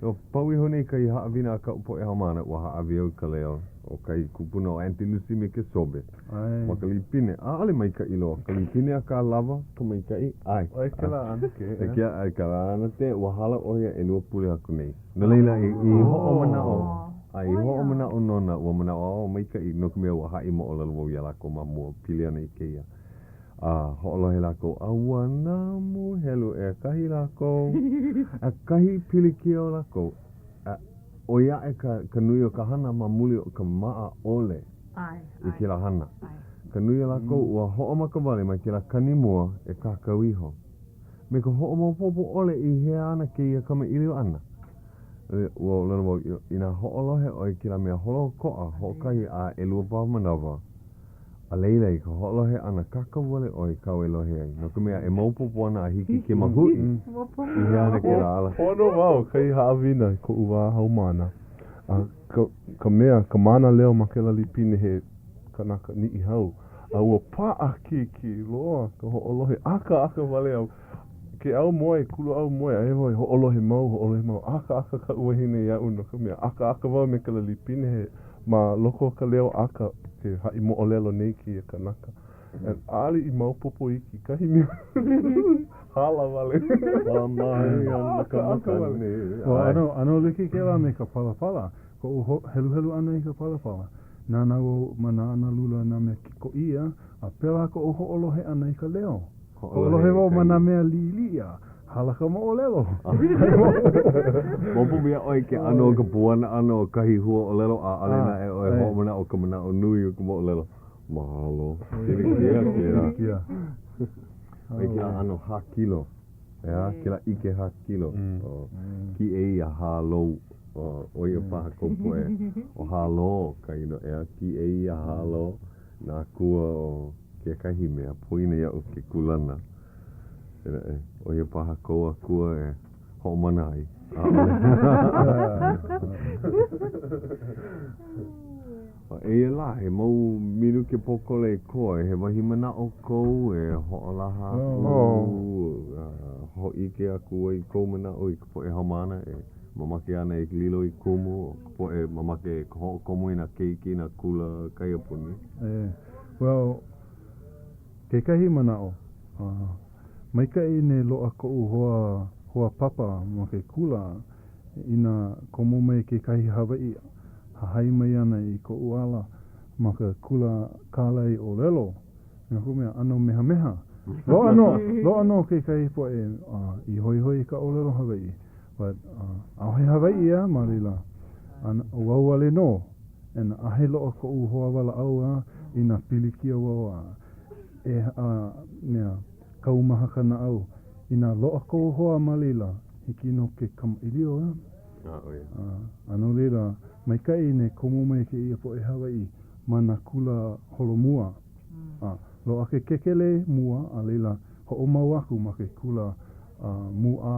No, pau iho nei kahi haʻawina a kaʻu poʻe haumāna, ua hāʻawi au i ka leo o kahi kupuna o Aunty Lucy me ke sobe. Ma ka līpine. ʻAʻole maikaʻi loa ka līpine akā lawa ka maikaʻi. ʻAe. ʻAe kēlā ʻanake. ʻAe kēlā ʻanake. Ua hala ʻo ia ʻelua pule aku nei. No laila, i, i hoʻomanaʻo, a i hoʻomanaʻo nona, ua manaʻo, oh, maikaʻi, no ka mea, ua haʻi moʻolelo wau iā lākou ma mua, pili ana i kēia. A hoʻolohe lākou, a ua namu helu ʻekahi lākou, a kahi pilikia o lākou, a ʻoi aʻe ka, ka nui o ka hana ma muli o ka maʻa ʻole i kēlā hana. Ka nui o lākou, ua hoʻomaka wale mai kēlā kani mua e kākau iho. Me ka hoʻomaopopo ʻole i hea ana kēia kamaʻilio ʻana. Ua ʻōlelo wau, inā hoʻolohe ʻoe i kēlā mea holoʻokoʻa hoʻokahi a ʻelua paha manawa, A laila, i ka hoʻolohe ʻana, kākau wale ʻoe i kāu e lohe ai, no ka mea, e maopopo ana a hiki ke mahuʻi i hea ana kēlā ala. Pono wau kahi haʻawina i koʻu wā haumāna. A ka, ka mea, ka mānaleo ma kēlā lipine he kanaka Niʻihau, a ua paʻakikī loa ka hoʻolohe, ʻakaʻaka wale au. Ke aumoe, kulu aumoe, aia wau e hoʻolohe mau, hoʻolohe mau, ʻakaʻaka kaʻu wahine iaʻu no ka mea, ʻakaʻaka wau me kēlā lipine he Ma loko o ka leo ʻaka ke haʻi moʻolelo nei kēia kanaka. And ʻaʻole i maopopo iki kahi mea hala wale. Pā mai ana ka makani. Well, ʻano, ʻano like kēlā me ka palapala. Koʻu heluhelu ʻana i ka palapala. Nānā wau ma nā analula nā mea kikoʻī a, a pēlā koʻu hoʻolohe ʻana i ka leo. Hoʻolohe wau ma nā mea liʻiliʻi a hala ka moʻolelo. Maopopo iā ʻoe ke ʻano o ka puana ʻana o kahi huaʻōlelo, ʻaʻole naʻe ʻoe hoʻomanaʻo ka manaʻo nui o ka moʻolelo. Mahalo. Pilikia kēlā. ʻO kēlā ʻano hākilo. ʻEā, kēlā ʻike hākilo. Kīʻei a hālou. ʻO ia paha kou poʻe. ʻO Hālō ka inoa, ʻeā, kīʻei a hālō nā akua o kekahi mea, poina iaʻu ke kūlana. ʻO ia paha kou akua e hoʻomana ai. ʻAʻole. Eia lā, he mau minuke pōkole i koe, he wahi manaʻo kou e hoʻolaha aku, hōʻike aku ai i kou manaʻo i ka poʻe haumāna e mamake ana e lilo i kumu, o ka poʻe mamake e hoʻokomo i nā keiki i nā kula kaiapuni? E, well, kekahi manaʻo, maikaʻi nei loaʻa koʻu hoa, hoa papa ma ke kula inā komo mai kekahi Hawaiʻi hahai mai ana i koʻu ala ma ke kula kālai ʻōlelo, no ka mea, ʻano mehameha. Loaʻa nō, loaʻa nō kekahi poʻe i hoihoi i ka ʻōlelo Hawaiʻi, but ʻaʻohe Hawaiʻi ʻeā ma laila, a ʻo wau wale nō, and ʻaʻohe loaʻa koʻu hoa walaʻau a i nā pilikia wau a e a mea, kaumaha ka naʻau. Inā loaʻa kou hoa ma laila, hiki nō ke kamaʻilio, ʻeā? A no laila, maikaʻi nei komo mai kēia poʻe Hawaiʻi ma nā kula holomua. A loaʻa ke kēkelē mua, a laila, hoʻomau aku ma ke kula mūʻā,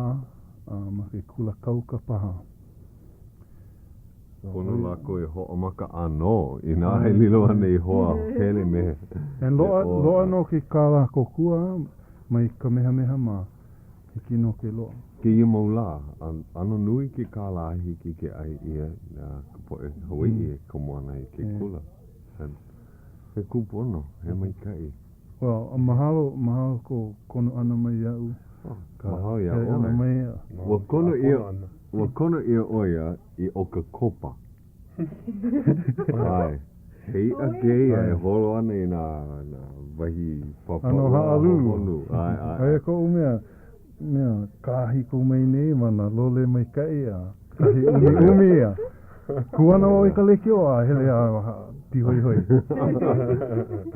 a ma ke kula kauka paha. Pono lākou e hoʻomaka ʻānō, inā e lilo ana i hoa hele me And loaʻa, loaʻa nō ke kālā kōkua mai Kamehameha mā. Hiki nō ke loaʻa. Kēia mau lā, ʻano nui ke kālā hiki ke ʻae ʻia na ka poʻe Hawaiʻi e komo ana i ke kula. He kūpono, he maikaʻi. Well, mahalo, mahalo kou kono ʻana mai iaʻu. Ka mahalo iā ʻoe. Mai. Ua kono ʻia, ua kono ʻia ʻo ia i ʻOkakopa. ʻAe. He iʻa kēia e holo ana i nā, nā wahi papa ʻAno haʻalulu. Hohonu. ʻAe, ʻae. Aia koʻu mea, mea kāhiko mai nei ma nā lole maikaʻi a kahi ʻumiʻumi a kū ana wau i ka lēkiō a hele a pīhoihoi.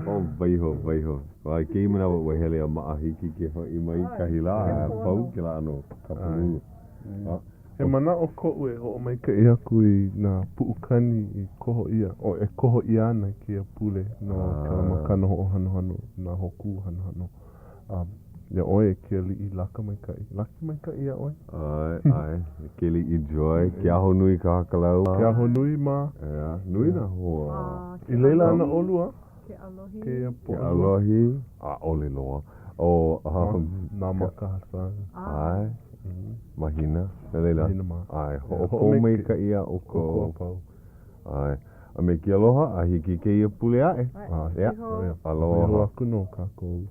Oh, waiho, waiho. A i kēia manawa ua hele a maʻa hiki ke hoʻi mai kahi lā a pau kēlā ʻano kapalulu. He manaʻo koʻu e hoʻomaikaʻi aku i nā puʻukani i koho ʻia, o e koho ʻia ana i kēia pule no kēlā makana hoʻohanohano nā Hōkū Hanohano. A iā ʻoe e ke aliʻi Laka Maikaʻi. Laki maikaʻi iā ʻoe. ʻAe, ʻae. Ke aliʻi Joy, Keahonui Kahakalau. Keahonui mā. ʻEā, nui nā hoa. I laila ana ʻolua? Ke ʻalohi. Kēia Ke ʻalohi, ʻaʻole loa. ʻO, um. Nāmaka Hassan. ʻAe. Mahina. No laila. Mahina mā. ʻAe, hoʻopōmaikaʻi iā ʻoukou. ʻOukou a pau. ʻAe. A me ke aloha, a hiki i kēia pule aʻe. ʻAe. Aloha. Aloha aku nō kākou.